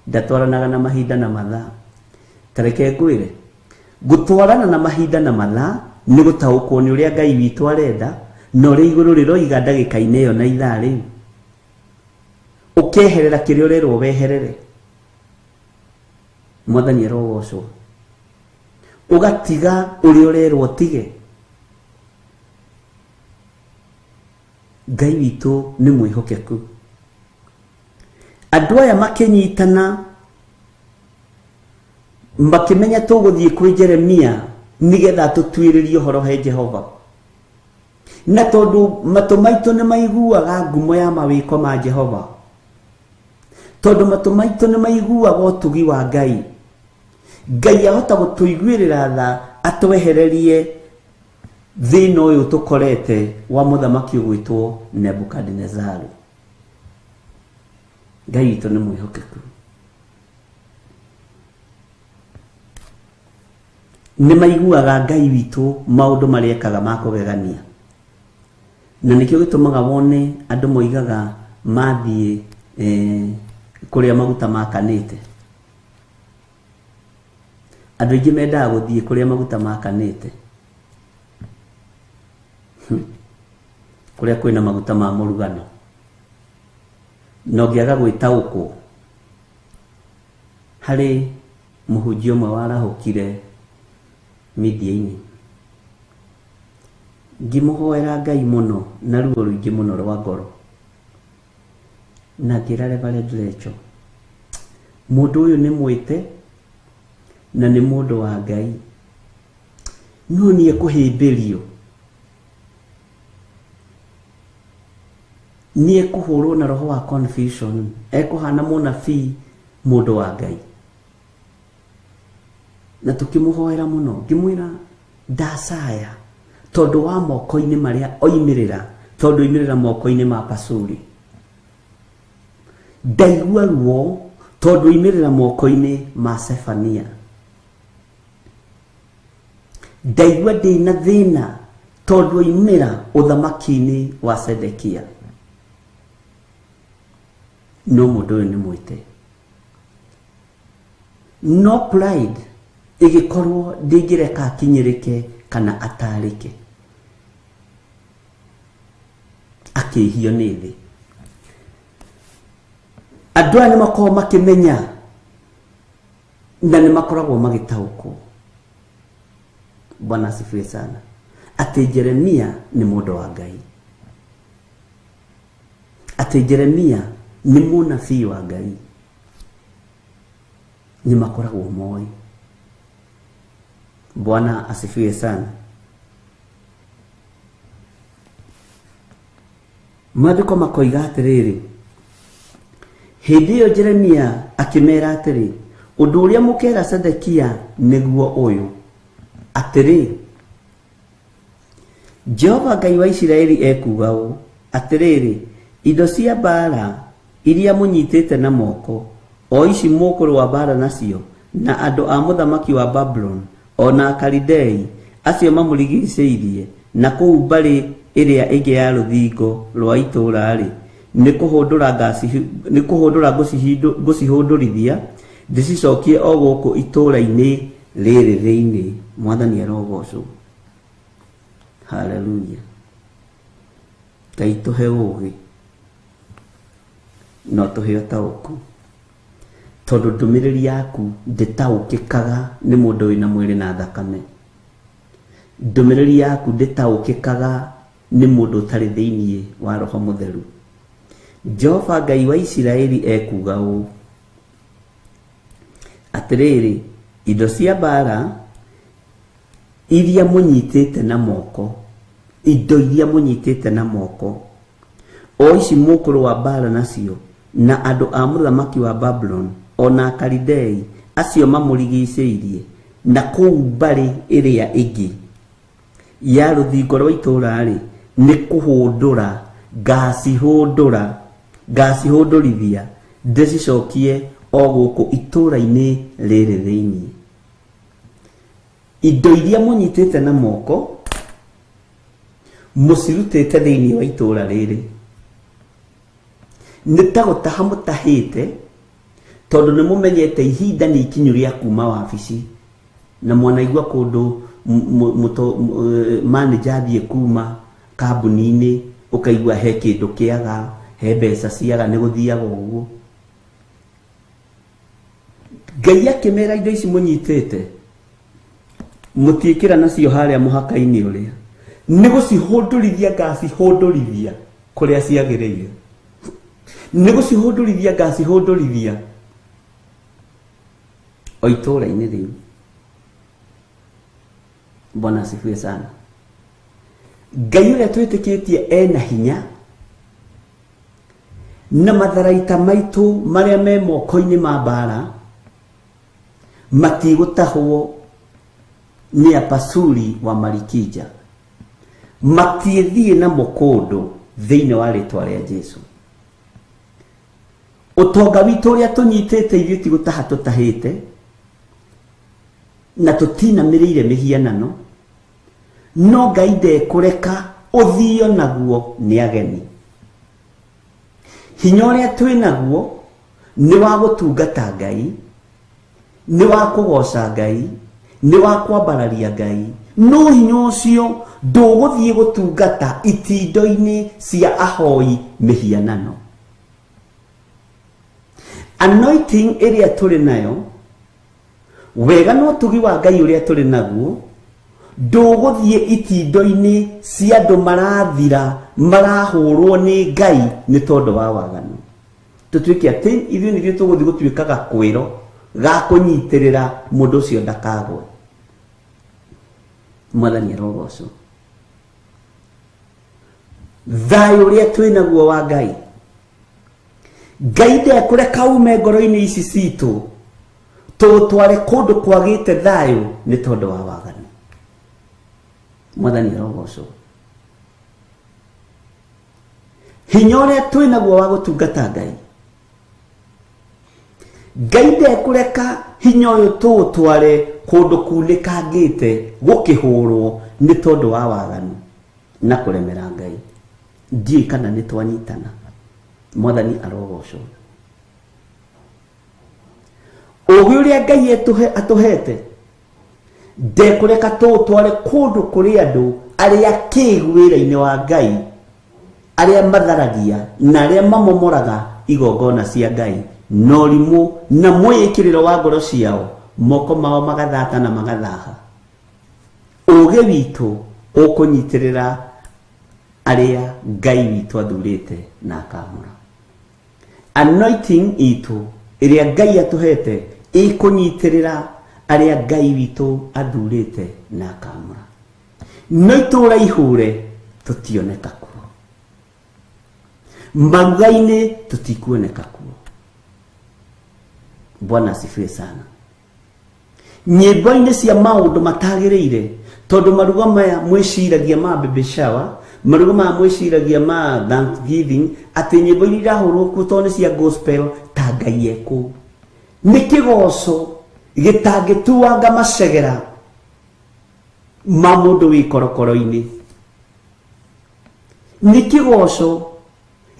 ndatwaranaga na mahinda na mathaa. Ta reke ngwĩre, gũtwarana na mahinda na mathaa nĩ gũtaũkwo nĩ ũrĩa Ngai witũ arenda na ũrĩa igũrũ rĩroiga ndagĩka-inĩ ĩyo na ithaa rĩu. Ũkeherera kĩrĩa ũrerwo weherere. Mwathani arogocwo. Ũgatiga ũrĩa ũrerwo ũtige. Ngai witũ nĩ mwĩhokeku. Andũ aya makĩnyitana makĩmenya tũgũthiĩ kwĩ Jeremia nĩgetha tũtuĩrĩrie ũhoro he Jehova. Na tondũ matũ maitũ nĩ maiguaga ngumo ya mawĩko ma Jehova, tondũ matũ maitũ nĩ maiguaga ũtugi wa Ngai, Ngai ahota gũtũiguĩrĩra tha atwehererie thĩna ũyũ tũkorete wa mũthamaki ũgwĩtwo Nebukadinezaru. Ngai witũ nĩ mwĩhokeku. Nĩ maiguaga Ngai witũ maũndũ marĩa ekaga ma kũgegania, na nĩkĩo gĩtũmaga wone andũ moigaga mathiĩ kũrĩa maguta makanĩte. Andũ aingĩ mendaga gũthiĩ kũrĩa maguta makanĩte, kũrĩa kwĩna maguta ma mũrugano. Na ũngĩaga gwĩtaũkwo, harĩ mũhunjia ũmwe warahũkire media-inĩ, ngĩmũhoera Ngai mũno na ruo rũingĩ mũno rwa ngoro, na ngĩra Reverend Rachel, mũndũ ũyũ nĩ mwĩte na nĩ mũndũ wa Ngai, no nĩ ekũhĩmbĩrio, nĩ ekũhũrwo na roho wa confusion, ekũhana mũnabii mũndũ wa Ngai. Na tũkĩmũhoera mũno, ngĩmwĩra ndacaya tondũ wa moko-inĩ marĩa oimĩrĩra, tondũ oimĩrĩra moko-inĩ ma Pasuri. Ndaigua ruo tondũ oimĩrĩra moko-inĩ ma Sefania. Ndaigua ndĩna thĩna tondũ oimĩra ũthamaki-inĩ wa Sedekia. No mũndũ ũyũ nĩ mwĩte. No pride ĩgĩkorwo ndĩngĩreka akinyĩrĩke kana atarĩke, akĩhio nĩ thĩ. Andũ aya nĩ makoragwo makĩmenya na nĩ makoragwo magĩtaũkwo. Bwana asifiwe sana. Atĩ Jeremia nĩ mũndũ wa Ngai, atĩ Jeremia nĩ mũnabii wa Ngai, nĩ makoragwo moĩ. Bwana asifiwe sana. Maandĩko makoiga atĩrĩrĩ, hĩndĩ ĩyo Jeremia akĩmera atĩrĩ, ũndũ ũrĩa mũkera Sedekia nĩguo ũyũ, atĩrĩ, Jehova Ngai wa Isiraeli ekuuga ũũ, atĩrĩrĩ, indo cia mbaara iria mũnyitĩte na moko, o ici mũkũrũa mbaara nacio na andũ a mũthamaki wa Babuloni, o na Akalidei acio mamũrigicĩirie, na kũu mbarĩ ĩrĩa ĩngĩ ya rũthingo rwa itũũra-rĩ, nĩ kũhũndũra ngũcihũndũrithia ndĩcicokie o gũkũ itũũra-inĩ rĩrĩ thĩinĩ. Mwathani arogocwo. Haleluya. Ngai tũhe ũũgĩ no tũhe ũtaũku, tondũ ndũmĩrĩri yaku ndĩtaũkĩkaga nĩ mũndũ wĩna mwĩrĩ na thakame. Ndũmĩrĩri yaku ndĩtaũkĩkaga nĩ mũndũ ũtarĩ thĩinĩ wa Roho Mũtheru. Jehova Ngai wa Isiraeli ekuuga ũũ, atĩrĩrĩ, indo cia mbaara iria mũnyitĩte na moko, indo iria mũnyitĩte na moko, o ici mũkũrũa mbaara nacio na andũ a mũthamaki wa Babuloni, o na Akalidei acio mamũrigicĩirie, na kũu mbarĩ ĩrĩa ĩngĩ ya rũthingo rwa itũũra-rĩ, nĩ kũhũndũra ngacihũndũra, ngacihũndũrithia ndĩcicokie o gũkũ itũũra-inĩ rĩrĩ thĩinĩ. Indo iria mũnyitĩte na moko mũcirutĩte thĩinĩ wa itũũra rĩrĩ nĩ ta gũtaha mũtahĩte, tondũ nĩ mũmenyete ihinda nĩ ikinyu rĩa kuma wabici na mwanaigua kũndũ manager athiĩ kuma kambuni-inĩ ũkaigua he kĩndũ kĩaga, he mbeca ciaga, nĩ gũthiaga ũguo. Ngai akĩmera indo ici mũnyitĩte mũtiĩkĩra nacio harĩa mũhaka-inĩ ũrĩa, nĩ gũcihũndũrithia ngacihũndũrithia kũrĩa ciagĩrĩire, nĩ gũcihũndũrithia ngacihũndũrithia o itũũra-inĩ rĩu. Bwana asifiwe sana. Ngai ũrĩa twĩtĩkĩtie ena hinya na matharaita maitũ marĩa me moko-inĩ ma mbara matigũtahwo nĩ apasuri wa Marikija, matiĩthiĩ namo kũndũ thĩinĩ wa rĩtwa rĩa Jesu. Ũtonga witũ ũrĩa tũnyitĩte ithuĩ ti gũtaha tũtahĩte, na tũtinamĩrĩire mĩhianano, no Ngai ndekũreka ũthio naguo nĩ ageni. Hinya ũrĩa twĩ naguo nĩ wa gũtungata Ngai, nĩ wa kũgoca Ngai, nĩ wa kwambararia Ngai, no hinya ũcio ndũgũthiĩ gũtungata itindo-inĩ cia ahoi mĩhianano. Anointing ĩrĩa tũrĩ nayo, wega na ũtugi wa Ngai ũrĩa tũrĩ naguo, ndũgũthiĩ itindo-inĩ cia andũ marathira marahũrwo nĩ Ngai nĩ tondũ wa waganu. Tũtuĩke atĩ ithuĩ nithuĩ tũgũthiĩ gũtuĩka gakwĩro ga kũnyitĩrĩra mũndũ ũcio ndakagwe. Mwathani arogocwo. Thayũ ũrĩa twĩ naguo wa Ngai, Ngai ndekũreka ume ngoro-inĩ ici citũ tũtware kũndũ kwagĩte thayũ nĩ tondũ wa waganu. Mwathani arogocwo. Hinya ũrĩa twĩ naguo wa gũtungata Ngai, Ngai ndekũreka hinya ũyũ tũũtware kũndũ kunĩkangĩte gũkĩhũrwo nĩ tondũ wa waganu na kũremera Ngai. Ndiũĩ kana nĩ twanyitana. Mwathani arogocwo. Ũgĩ ũrĩa Ngai atũhete ndekũreka tũũtware kũndũ kũrĩ andũ arĩa kĩgu wĩra-inĩ wa Ngai, arĩa matharagia na arĩa mamomoraga igongona cia Ngai na ũrimũ na mwĩĩkĩrĩro wa ngoro ciao, moko mao magathata na magathaha. Ũgĩ witũ ũkũnyitĩrĩra arĩa Ngai witũ athurĩte na akamũra. Anointing itũ ĩrĩa Ngai atũhete ĩkũnyitĩrĩra arĩa Ngai witũ athurĩte na akamũra. No itũũra ihũre tũtioneka kuo, maruga-inĩ tũtikuoneka kuo. Bwana asifiwe sana. Nyĩmbo-inĩ cia maũndũ matagĩrĩire, tondũ maruga maya mwĩciragia ma baby shower, maruga maya mwĩciragia ma Thanksgiving, atĩ nyĩmbo iria irahũrwo kuo tondũ nĩ cia gospel ta Ngai ekũu. Nĩ kĩgoco gĩtangĩtuanga macegera ma mũndũ wĩ korokoro-inĩ. Nĩ kĩgoco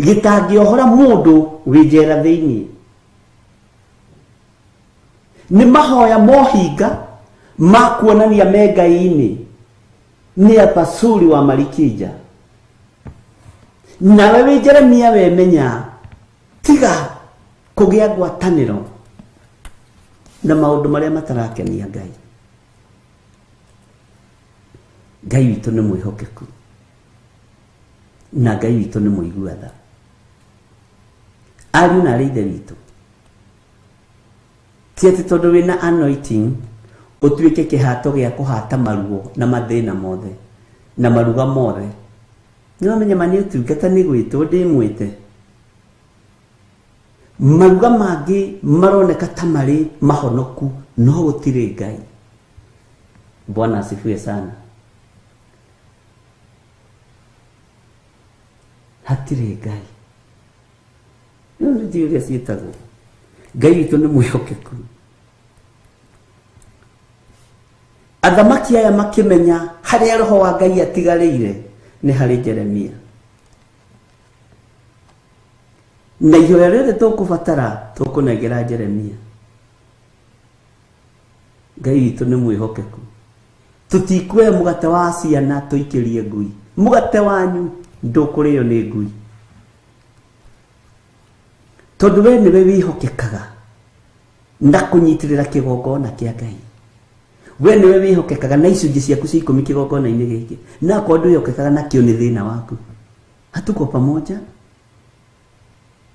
gĩtangĩohora mũndũ wĩ njera thĩinĩ. Nĩ mahoya mohinga ma kuonania me Ngai-inĩ nĩ apasuri wa Marikija. Nawe wĩ Jeremia wemenya, tiga kũgĩa ngwatanĩro na maũndũ marĩa matarakenia Ngai. Ngai witũ nĩ mwĩhokeku na Ngai witũ nĩ mũigua tha. Ariũ na arĩ ithe witũ, ti atĩ tondũ wĩna anointing ũtuĩke kĩhato gĩa kũhata maruo na mathĩna mothe na maruga mothe. Nĩ wamenya ma nĩ ũtungata nĩ gwĩtwo ndĩmwĩte. Maruga mangĩ maroneka ta marĩ mahonoku no gũtirĩ Ngai. Bwana asifiwe sana. Hatirĩ Ngai. Rĩu nĩ ndiũĩ ũrĩa ciĩtagwo. Ngai witũ nĩ mwĩhokeku. Athamaki aya makĩmenya harĩa roho wa Ngai atigarĩire nĩ harĩ Jeremia. Na ihoya rĩothe tũkũbatara tũkũnengera Jeremia. Ngai witũ nĩ mwĩhokeku. Tũtikuoya mũgate wa ciana tũikĩrie ngui. Mũgate wanyu ndũkũrĩo nĩ ngui. Tondũ we nĩwe wĩhokekaga na kũnyitĩrĩra kĩgongona kĩa Ngai. We nĩwe wĩhokekaga na icunjĩ ciaku cia 10 kĩgongona-inĩ gĩkĩ. Na akorwo ndwĩhokekaga nakĩo nĩ thĩna waku. Hatuko pamoja?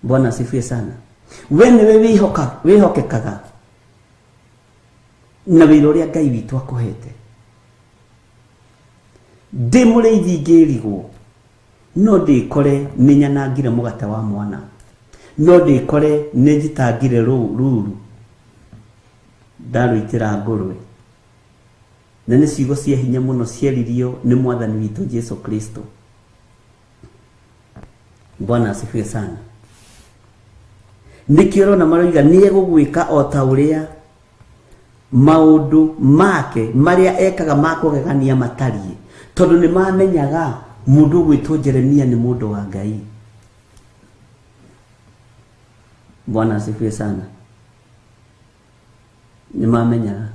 Bwana asifiwe sana. We nĩwe wĩhokekaga na wĩra ũrĩa Ngai witũ akũhete. Ndĩ mũrĩithi ngĩrigwo no ndĩkore nĩnyanangire mũgate wa mwana, no ndĩkore nĩnjitangire ruru ndarũitĩra ngũrwe. Na nĩ ciugo cia hinya mũno cieririo nĩ mwathani witũ Jesu Kristo. Bwana asifiwe sana. Nĩkĩo ũrona maroiga nĩegũgwĩka o ta ũrĩa maũndũ make marĩa ekaga ma kũgegania matariĩ, tondũ nĩ mamenyaga mũndũ ũgwĩtwo Jeremia nĩ mũndũ wa Ngai. Bwana asifiwe sana. Nĩ mamenyaga.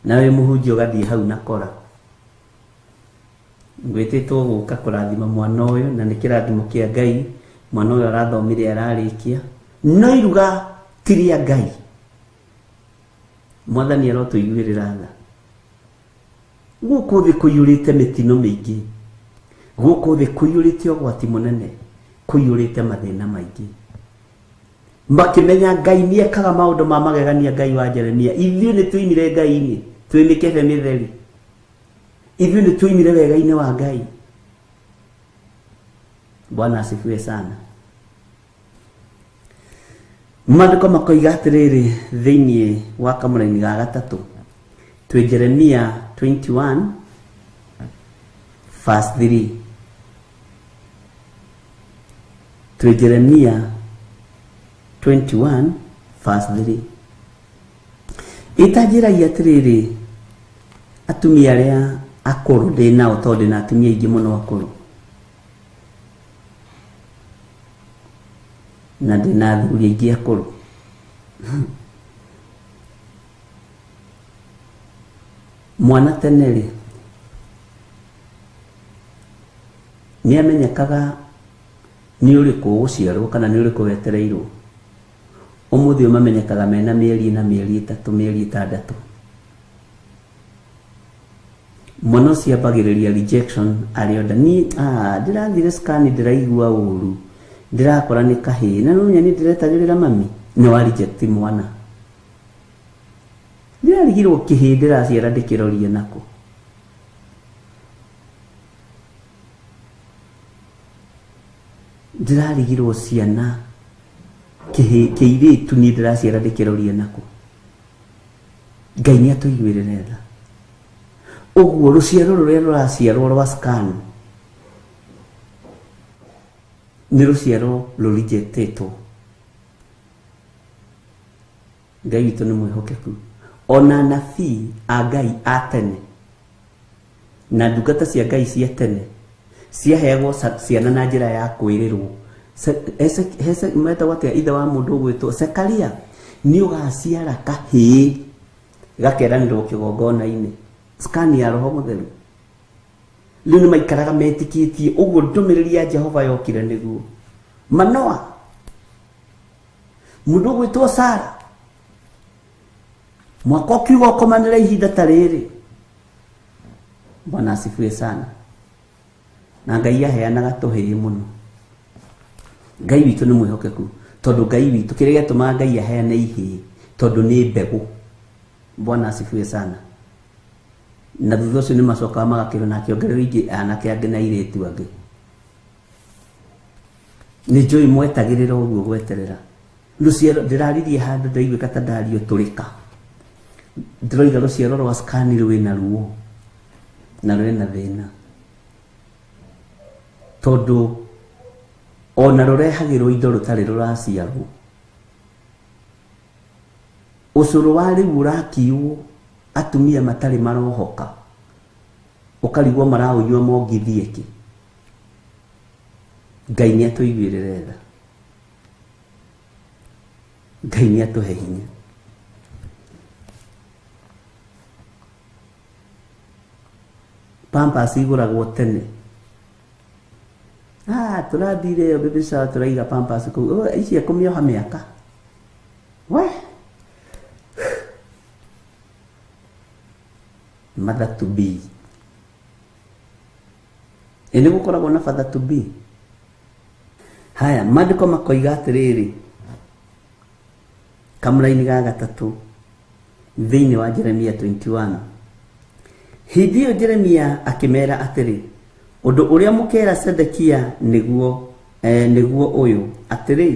Nawe mũhunjia ũgathiĩ hau na kora. Ngwĩtĩtwo gũka kũrathima mwana ũyũ, na nĩ kĩrathimo kĩa Ngai. Mwana ũyũ arathomire ararĩkia, no iruga ti rĩa Ngai. Mwathani arotũiguĩrĩra tha. Gũkũ thĩ kũiyũrĩte mĩtino mĩingĩ, gũkũ thĩ kũiyũrĩte ũgwati mũnene, kũiyũrĩte mathĩna maingĩ. Makĩmenya Ngai nĩekaga maũndũ ma magegania. Ngai wa Jeremia, ithuĩ nĩ tũimire Ngai-inĩ, twĩ mĩkebe mĩtheri. Ithuĩ nĩ tũimire wega-inĩ wa Ngai. Bwana asifiwe sana. Maandĩko makoiga atĩrĩrĩ thĩinĩ wa kamũraini ga gatatũ, twĩ Jeremia 21 verse 3. Twĩ Jeremia 21 verse 3. Ĩtanjĩragia atĩrĩrĩ, atumia arĩa akũrũ ndĩ nao, tondũ ndĩ na atumia aingĩ mũno akũrũ, na ndĩ na athuri aingĩ akũrũ. Mwana tene rĩ, nĩamenyekaga nĩ ũrĩkũ ũgũciarwo kana nĩ ũrĩkũ wetereirwo. Ũmũthĩ ũyũ mamenyekaga mena mĩeri 4, mĩeri 3, mĩeri 6. Mwana ũcio ambagĩrĩria rejection arĩ o nda. Niĩ, ndĩrathire scan ndĩraigua ũru, ndĩrakora nĩ kahĩĩ, na no niĩ ndĩretagĩrĩra mami. Nĩ wa reject mwana. Ndĩrarigirwo kĩhĩĩ ndĩraciara ndĩkĩrorie nako. Ndĩrarigirwo ciana kĩhĩĩ kĩirĩtu niĩ ndĩraciara ndĩkĩrorie nako. Ngai nĩ atũiguĩrĩre tha. Ũguo rũciaro rũrĩa rũraciarwo rwa scan nĩ rũciaro rũrijetĩtwo. Ngai witũ nĩ mwĩhokeku. Ona anabii a Ngai a tene na ndungata cia Ngai cia tene ciaheagwo ciana na njĩra ya kwĩrĩrwo. Metagwo atĩa ithe wa mũndũ ũgwĩtwo Zekaria, nĩ ũgaciara kahĩĩ gakeranĩrwo kĩgongona-inĩ. Scan ya Roho Mũtheru. Rĩu nĩ maikaraga metĩkĩtie ũguo ndũmĩrĩri ya Jehova yokire nĩguo. Manoa, mũndũ ũgwĩtwo Sara, mwaka ũkiuga ũkomanĩre ihinda ta rĩrĩ. Bwana asifiwe sana. Na Ngai aheanaga tũhĩĩ mũno. Ngai witũ nĩ mwĩhokeku, tondũ Ngai witũ kĩrĩa gĩatũmaga Ngai aheane ihĩĩ, tondũ nĩ mbegũ. Bwana asifiwe sana. Na thutha ũcio nĩ macokaga magakĩrwo na akĩongererwo ingĩ anake angĩ na airĩtu angĩ. Nĩ njũĩ mwetagĩrĩra ũguo gweterera. Rũciaro ndĩraririe handũ ndaiguĩka ta ndario tũrĩka. Ndĩroiga rũciaro rwa scan rwĩna ruo na rwĩna thĩna, tondũ ona rũrehagĩrwo indo rũtarĩ rũraciarwo. Ũcũrũ wa rĩu ũrakiywo atumia matarĩ marohoka. Ũkarigwo maraũnyua mongithie kĩ. Ngai nĩ atũiguĩrĩre tha. Ngai nĩ atũhe hinya. Pampers igũragwo tene. Ah, tũrathire ĩyo baby shower tũraiga pampers kũu. Oh, ici ekũmĩoha mĩaka. We. Mother to be. Ĩ nĩ gũkoragwo na father to be. Haya, maandĩko makoiga atĩrĩrĩ, kamũraini ga gatatũ thĩinĩ wa Jeremia 21. Hĩndĩ ĩyo Jeremia akĩmera atĩrĩ, ũndũ ũrĩa mũkera Zedekia nĩguo nĩguo ũyũ, atĩrĩ,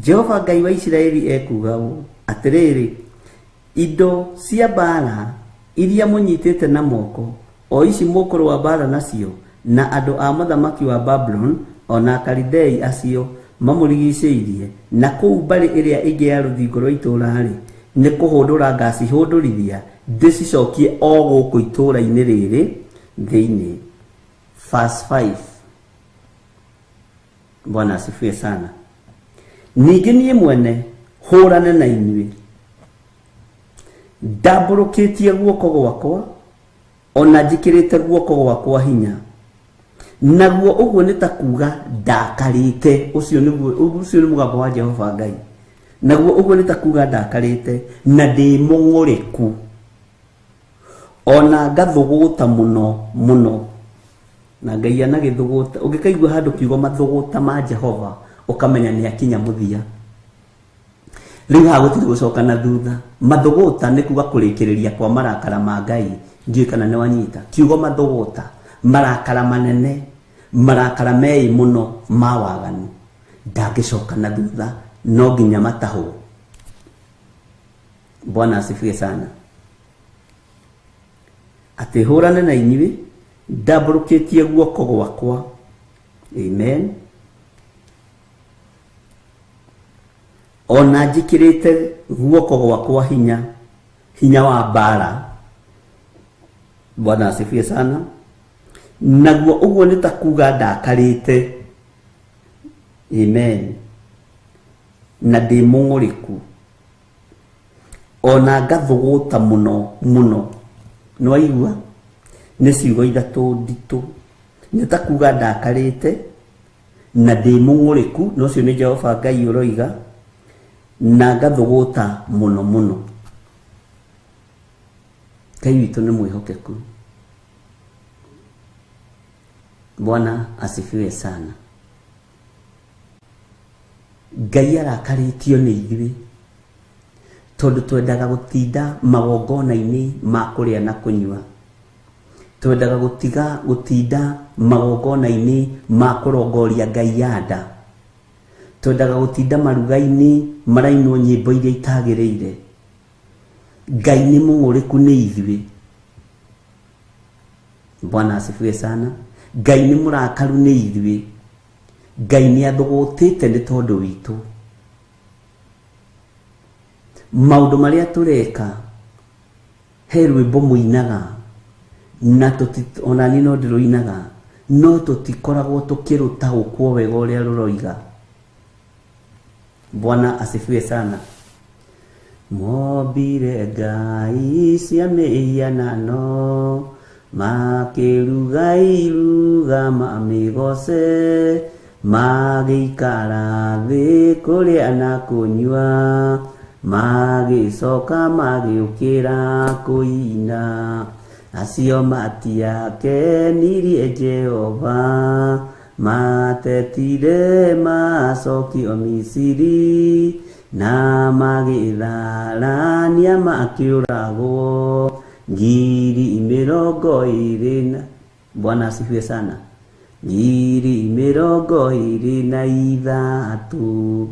Jehova Ngai wa Isiraeli ekuuga ũũ, atĩrĩrĩ, indo cia mbaara iria mũnyitĩte na moko, o ici mũkũrũa mbaara nacio na andũ a mũthamaki wa Babuloni o na Akalidei acio mamũrigicĩirie, na kũu mbarĩ ĩrĩa ĩngĩ ya rũthingo rwa itũũra-rĩ, nĩ kũhũndũra ngacihũndũrithia ndĩcicokie o gũkũ itũũra-inĩ rĩrĩ thĩinĩ. Verse 5. Bwana asifiwe sana. Ningĩ niĩ mwene hũrane na inyuĩ, ndambũrũkĩtie guoko gwakwa ona njĩkĩrĩte guoko gwakwa hinya, naguo ũguo nĩ ta kuga ndakarĩte. Ũcio nĩ mũgambo wa Jehova Ngai. Naguo ũguo nĩ ta kuga ndakarĩte na ndĩ mũng'ũrĩku, ona ngathũgũta mũno mũno. Na Ngai anagĩthũgũta, ũngĩkaigua handũ kiugo mathũgũta ma Jehova ũkamenya nĩ akinya mũthia. Rĩu haha gũtirĩ gũcoka na thutha. Mathũgũta nĩ kuga kũrĩkĩrĩria kwa marakara ma Ngai. Ndiũĩ kana nĩ wanyita kiugo mathũgũta, marakara manene, marakara meĩ mũno ma waganu, ndangĩcoka na thutha, no nginya matahwo. Bwana asifiwe sana. Atĩ hũrane na inyuĩ ndambũrũkĩtie guoko gwakwa. Amen. Ona njĩkĩrĩte guoko gwakwa hinya, hinya wa mbaara. Bwana asifiwe sana. Naguo ũguo nĩ ta kuga ndakarĩte. Amen. Na ndĩ mũng'ũrĩku, ona ngathũgũta mũno mũno. Nĩ waigua? Nĩ ciugo ithatũ nditũ. Nĩ ta kuga ndakarĩte na ndĩ mũng'ũrĩku, na ũcio nĩ Jehova Ngai ũroiga, na ngathũgũta mũno mũno. Ngai witũ nĩ mwĩhokeku. Bwana asifiwe sana. Ngai arakarĩtio nĩ ithuĩ tondũ twendaga gũtinda magongona-inĩ ma kũrĩa na kũnyua, twendaga gũtiga gũtinda magongona-inĩ ma kũrongoria Ngai ya nda, twendaga gũtinda maruga-inĩ marainwo nyĩmbo iria itagĩrĩire. Ngai nĩ mũng'ũrĩku nĩ ithuĩ. Bwana asifiwe sana. Ngai nĩ mũrakaru nĩ ithuĩ. Ngai nĩ athũgũtĩte nĩ tondũ witũ. Maũndũ marĩa tũreka, he rwĩmbo mũinaga na ona niĩ no ndĩrũinaga, no tũtikoragwo tũkĩrũtaũkwo wega ũrĩa rũroiga. Bwana asifiwe sana. Mombire Ngai cia mĩhianano, makĩruga iruga mamĩgoce, magĩikara thĩ kũrĩa na kũnyua, magĩcoka magĩũkĩra kũina. Acio matiakenirie Jehova, matetire macokio Misiri, na magĩtharania makĩũragwo 20,000 na. Bwana asifiwe sana. 20,023,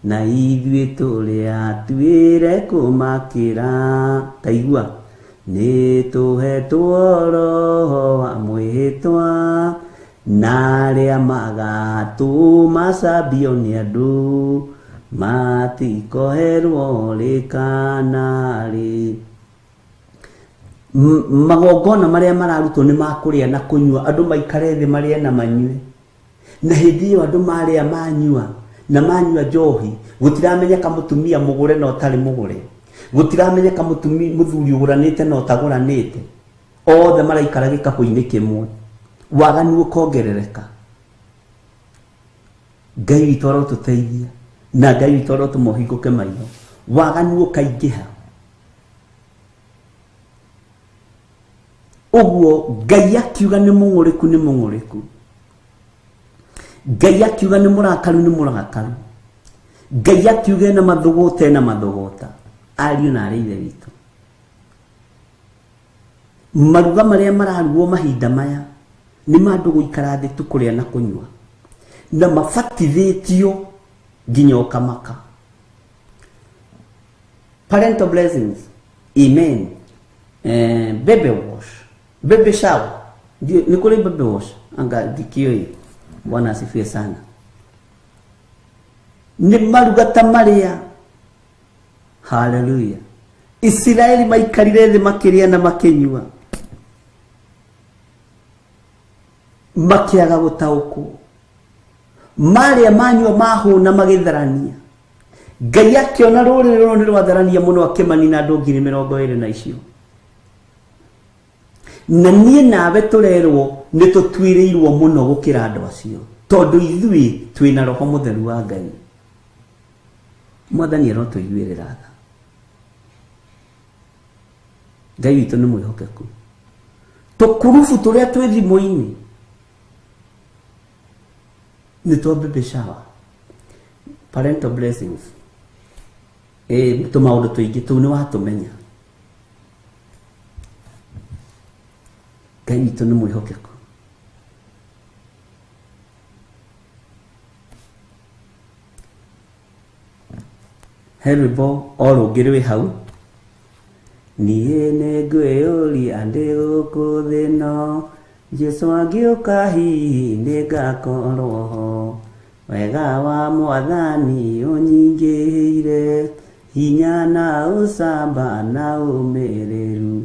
na ithuĩ tũrĩ atuĩre kũmakĩra. Taigua, nĩ tũhetwo roho wa mwĩhĩtwa, na arĩa magatũma cambio nĩ andũ matikoherwo rĩ kana rĩ. Magongona marĩa mararutwo nĩ ma kũrĩa na kũnyua, andũ maikare thĩ marĩe na manyue. Na hĩndĩ ĩyo andũ marĩa manyua na manyua njohi, gũtiramenyeka mũtumia mũgũre na ũtarĩ mũgũre, gũtiramenyeka mũthuri ũgũranĩte na ũtagũranĩte, othe maraikara gĩkabũ-inĩ kĩmwe, waganu ũkongerereka. Ngai witũ arotũteithia na Ngai witũ arotũma ũhingũke maitho, waganu ũkaingĩha. Ũguo Ngai akiuga nĩ mũng'ũrĩku nĩ mũng'ũrĩku, Ngai akiuga nĩ mũrakaru nĩ mũrakaru, Ngai akiuga ena mathũgũta ena mathũgũta. Ariũ na arĩ ithe witũ, maruga marĩa mararugwo mahinda maya nĩ ma andũ gũikara thĩ tu kũrĩa na kũnyua, na mabatithĩtio nginya ũkamaka. Parental blessings, amen. Baby wash, baby shower, nĩ kũrĩ baby wash anga ndikĩũĩ. Bwana asifiwe sana. Nĩ maruga ta marĩa, haleluya, Isiraeli maikarire thĩ makĩrĩa na makĩnyua, makĩaga gũtaũkwo, marĩa manyua mahũna magĩtharania. Ngai akĩona rũrĩrĩ rũrũ nĩ rwatharania mũno, akĩmanina andũ 20,000 na icio. Na niĩ nawe tũrerwo nĩ tũtuĩrĩirwo mũno gũkĩra andũ acio, tondũ ithuĩ twĩna Roho Mũtheru wa Ngai. Mwathani arotũiguĩrĩra tha. Ngai witũ nĩ mwĩhokeku. Tũkurubu tũrĩa twĩ thimũ-inĩ nĩ twa baby shower, parental blessings, tũmaũndũ tũingĩ tũu nĩ watũmenya. Ngai witũ nĩ mwĩhokeku. He rwĩmbo o rũngĩ rwĩ hau, niĩ nĩ ngwĩyũria ndĩ gũkũ thĩ ĩno, Jesũ angĩũka hihi nĩngakorwo ho. Wega wa Mwathani ũnyingĩhĩire, hinya na ũcamba na ũmĩrĩru,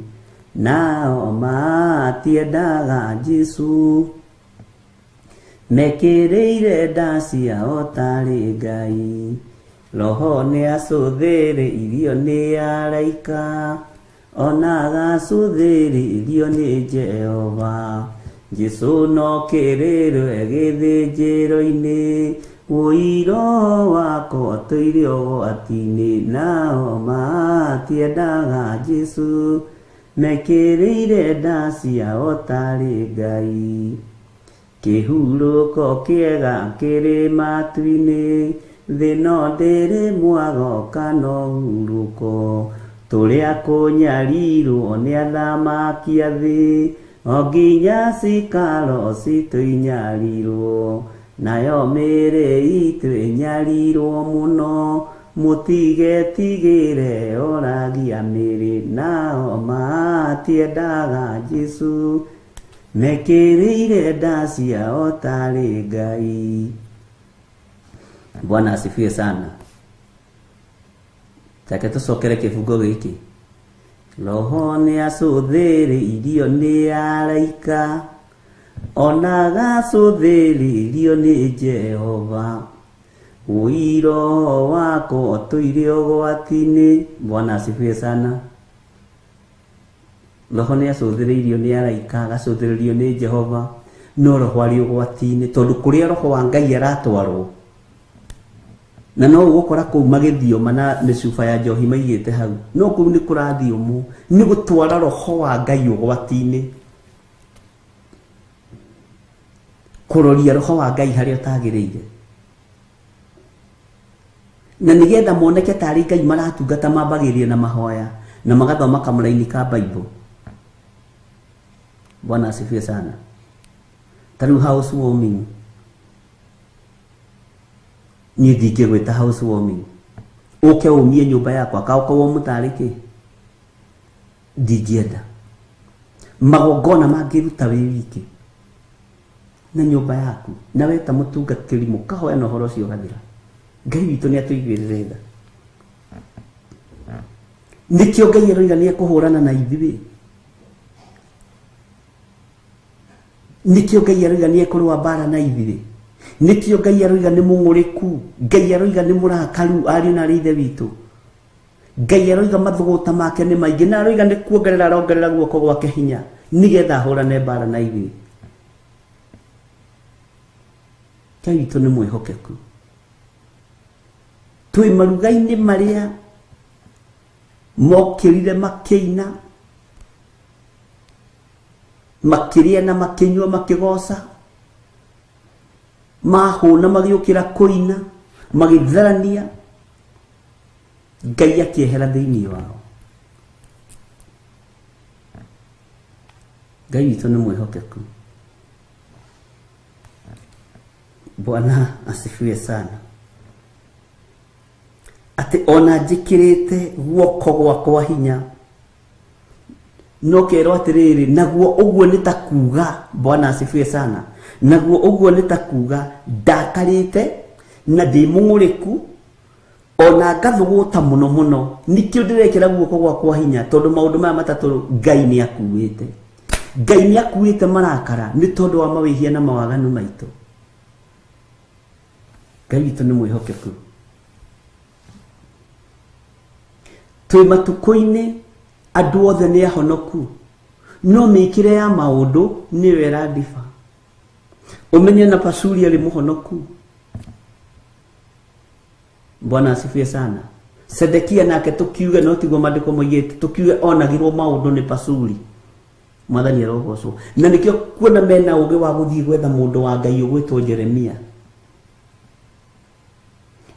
nao matiendaga Jesũ, mekĩrĩire nda ciao tarĩ Ngai. Roho nĩacũthĩrĩirio nĩ araika, ona agacũthĩrĩrio nĩ Jehova. Jesũ no kĩrĩrwe gĩthĩnjĩro-inĩ, ũiro wakwa tũire ũgwati-inĩ, nao matiendaga Jesũ, mekĩrĩire nda ciao tarĩ Ngai. Kĩhurũko kĩega kĩrĩ matu-inĩ, thĩ no ndĩrĩ mwago kana ũhurũko. Tũrĩa kũnyarirwo nĩ athamaki a thĩ, o nginya cikaro citũ inyarirwo, nayo mĩĩrĩ itũ ĩnyarirwo mũno. Mũtigetigĩre oragia mĩĩrĩ, nao matiendaga Jesũ, mekĩrĩire nda ciao tarĩ Ngai. Bwana asifiwe sana. Take tũcokere kĩbungo gĩkĩ. Roho nĩacũthĩrĩirio nĩ araika, ona agacũthĩrĩrio nĩ Jehova. Ũiro wakwa ũtũire ũgwati-inĩ. Bwana asifiwe sana. Roho nĩacũthĩrĩirio nĩ araika, agacũthĩrĩrio nĩ Jehova, no roho arĩ ũgwati-inĩ, tondũ kũrĩa roho wa Ngai aratwarwo, na no ũgũkora kũu magĩthioma na mĩcuba ya njohi maigĩte hau, no kũu nĩ kũrathiomwo, nĩ gũtwara roho wa Ngai ũgwati-inĩ, kũroria roho wa Ngai harĩa ũtagĩrĩire, na nĩgetha moneke tarĩ Ngai maratungata, mambagĩrĩria na mahoya na magathoma kamũraini ka Bible. Bwana asifiwe sana. Ta rĩu house warming, niĩ ndingĩgwĩta house warming ũke ũmie nyũmba yakwa kaũkorwo mũtarĩ kĩ, ndingĩenda. Magongona mangĩruta wĩ wiki na nyũmba yaku, na weta mũtungatĩri mũkahoya na ũhoro ũcio ũgathira. Ngai witũ nĩ atũiguĩrĩre tha. Nĩkĩo Ngai aroiga nĩ ekũhũrana na ithuĩ. Nĩkĩo Ngai aroiga nĩ ekũrũa mbara na ithuĩ. Nĩkĩo Ngai aroiga nĩ mũng'ũrĩku. Ngai aroiga nĩ mũrakaru ariũ na arĩ ithe witũ. Ngai aroiga mathũgũta make nĩ maingĩ na aroiga nĩ kuongerera arongerera guoko gwake hinya nĩgetha ahũrane mbara na ithuĩ. Ngai witũ nĩ mwĩhokeku. Twĩ maruga-inĩ marĩa mokĩrire makĩina, makĩrĩa na makĩnyua makĩgoca, mahũna magĩũkĩra kũina, magĩtharania, Ngai akĩehera thĩinĩ wao. Ngai witũ nĩ mwĩhokeku. Bwana asifiwe sana. Atĩ ona njĩkĩrĩte guoko gwakwa hinya no kerwo atĩrĩrĩ, naguo ũguo nĩ ta kuga, Bwana asifiwe sana, naguo ũguo nĩ ta kuga ndakarĩte na ndĩ mũng'ũrĩku ona ngathũgũta mũno mũno, nĩkĩo ndĩrekĩra guoko gwakwa hinya, tondũ maũndũ maya matatũ Ngai nĩ akuĩte. Ngai nĩ akuĩte marakara nĩ tondũ wa mawĩhia na mawaganu maitũ. Ngai witũ nĩ mwĩhokeku. Twĩ matukũ-inĩ andũ othe nĩ ahonoku, no mĩkĩre ya maũndũ nĩyo ĩrandiba. Ũmenye na Pashuri arĩ mũhonoku. Bwana asifiwe sana. Sedekia nake tukiuge, no tiguo maandĩko moigĩte, tukiuge onagirwo maũndũ nĩ Pashuri. Mwathani arogocwo. Na nĩkĩo kuona mena ũgĩ wa gũthiĩ gwetha mũndũ wa Ngai ũgwĩtwo Jeremia.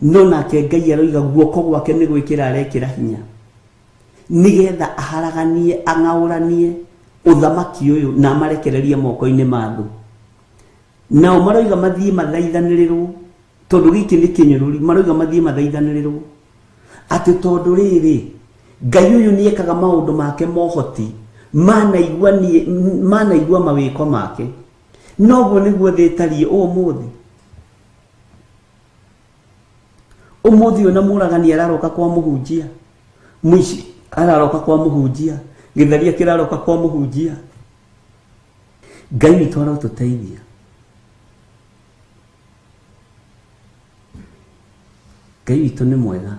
No nake Ngai aroiga guoko gwake nĩ gwĩkĩra arekĩra hinya nĩgetha aharaganie, ang'aũranie ũthamaki ũyũ na amarekererie moko-inĩ ma thũ. Nao maroiga mathiĩ mathaithanĩrĩrwo, tondũ gĩkĩ nĩ kĩnyũrũri, maroiga mathiĩ mathaithanĩrĩrwo atĩ tondũ rĩrĩ Ngai ũyũ nĩekaga maũndũ make mohoti, manaigua manaigua mawĩko make. Noguo nĩguo thĩ ĩtariĩ ũmũthĩ. Ũmũthĩ ũyũ na mũragani araroka kwa mũhunjia, mũici araroka kwa mũhunjia, gĩtharia kĩraroka kwa mũhunjia. Ngai witũ arotũteithia. Ngai witũ nĩ mwega.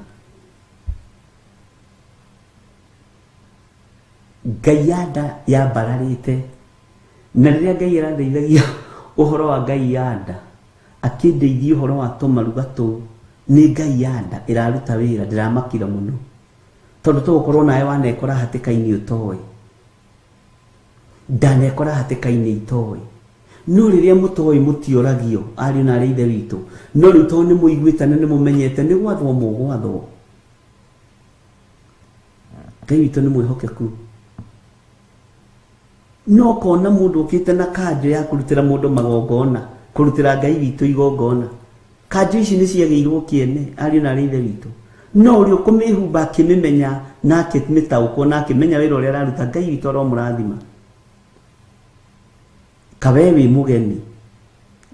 Ngai ya nda yambararĩte, na rĩrĩa Ngai arandeithagia ũhoro wa Ngai ya nda, akĩndeithia ũhoro wa tũmaruga tũu, nĩ Ngai ya nda ĩraruta wĩra, ndĩramakira mũno tondũ tũgũkorwo nawe wanekora hatĩka-inĩ ũtoĩ, ndanekora hatĩka-inĩ itoĩ. No rĩrĩa mũtoĩ mũtioragio, ariũ na arĩ ithe witũ. No rĩu tondũ nĩ mũiguĩte na nĩ mũmenyete, nĩ gwathwo mũgwathwo. Ngai witũ nĩ mwĩhokeku. No kona mũndũ ũkĩte na kanjũ ya kũrutĩra mũndũ magongona, kũrutĩra Ngai witũ igongona. Kanjũ ici nĩ ciagĩirwo kĩene, ariũ na arĩ ithe witũ. No ũrĩa ũkũmĩhumba akĩmĩmenya na akĩmĩtaũkwo na akĩmenya wĩra ũrĩa araruta, Ngai witũ aromũrathima. Kawe wĩ mũgeni.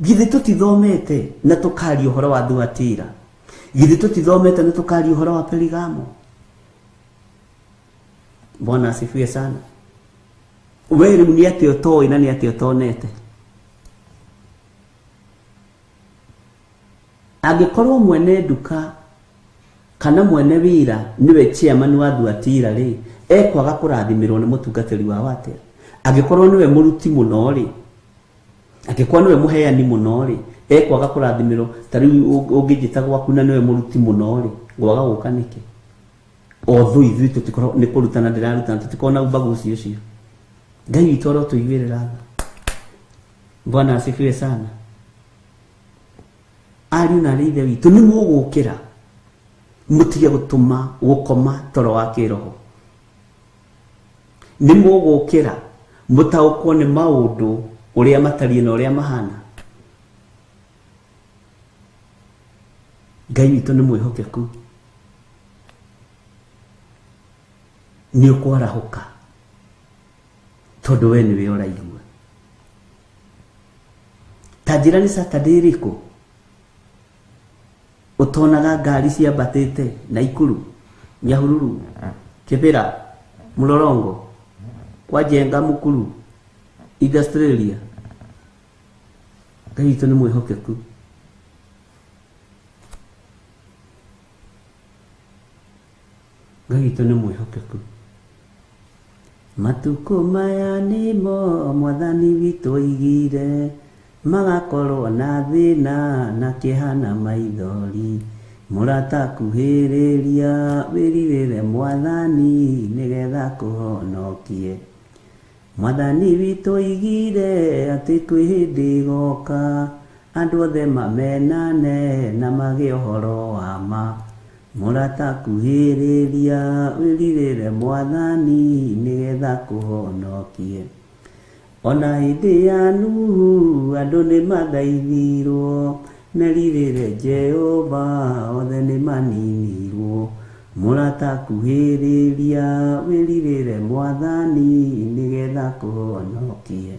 Githĩ tũtithomete na tũkaria ũhoro wa Thuatira? Githĩ tũtithomete na tũkaria ũhoro wa Perigamo? Bwana asifiwe sana. We rĩu nĩ atĩa ũtoĩ na nĩ atĩa ũtonete? Angĩkorwo mwene nduka kana mwene wĩra nĩwe chairman wa Thuatira rĩ, ekwaga kũrathimĩrwo nĩ mũtungatĩri wao atĩa? Angĩkorwo nĩwe mũruti mũno rĩ, angĩkorwo nĩwe mũheani mũno rĩ, ekwaga kũrathimĩrwo. Ta rĩu ũngĩnjĩta gwaku na nĩwe mũruti mũno rĩ, ngwaga gũka nĩkĩ? Otho ithuĩ tũtikorwo nĩ kũrutana ndĩrarutana, tũtikorwo na ubaguzi ũcio. Ngai witũ arotũiguĩrĩra tha. Bwana asifiwe sana. Ariũ na arĩ ithe witũ, nĩ mũgũkĩra mũtige gũtũma gũkoma toro wa kĩroho. Nĩ mũgũkĩra mũtaũkwo nĩ maũndũ ũrĩa matariĩ na ũrĩa mahana. Ngai witũ nĩ mwĩhokeku. Nĩ ũkwarahũka tondũ we nĩwe ũraigua. Ta njĩra nĩ Saturday ĩrĩkũ ũtonaga ngari ciambatĩte Naikuru, Nyahururu, Kibera, Mlolongo, kwa Njenga Mukuru, Industrial. Ngai witũ nĩ mwĩhokeku. Ngai witũ nĩ mwĩhokeku. Matukũ maya nĩmo mwathani witũ oigire magakorwo na thĩna na kĩeha na maithori. Mũrata kuhĩrĩria wĩrirĩre mwathani nĩgetha kũhonokie. Mwathani witũ oigire atĩ kwĩ hĩndĩ ĩgoka andũ othe mamenane na magĩe ũhoro wa ma. Mũrata kuhĩrĩria wĩrirĩre mwathani nĩgetha kũhonokie. Ona hĩndĩ ya Nuhu andũ nĩmathaithirwo merirĩre Jehova othe nĩmaninirwo. Mũrata kuhĩrĩria wĩrirĩre mwathani nĩgetha kũhonokie.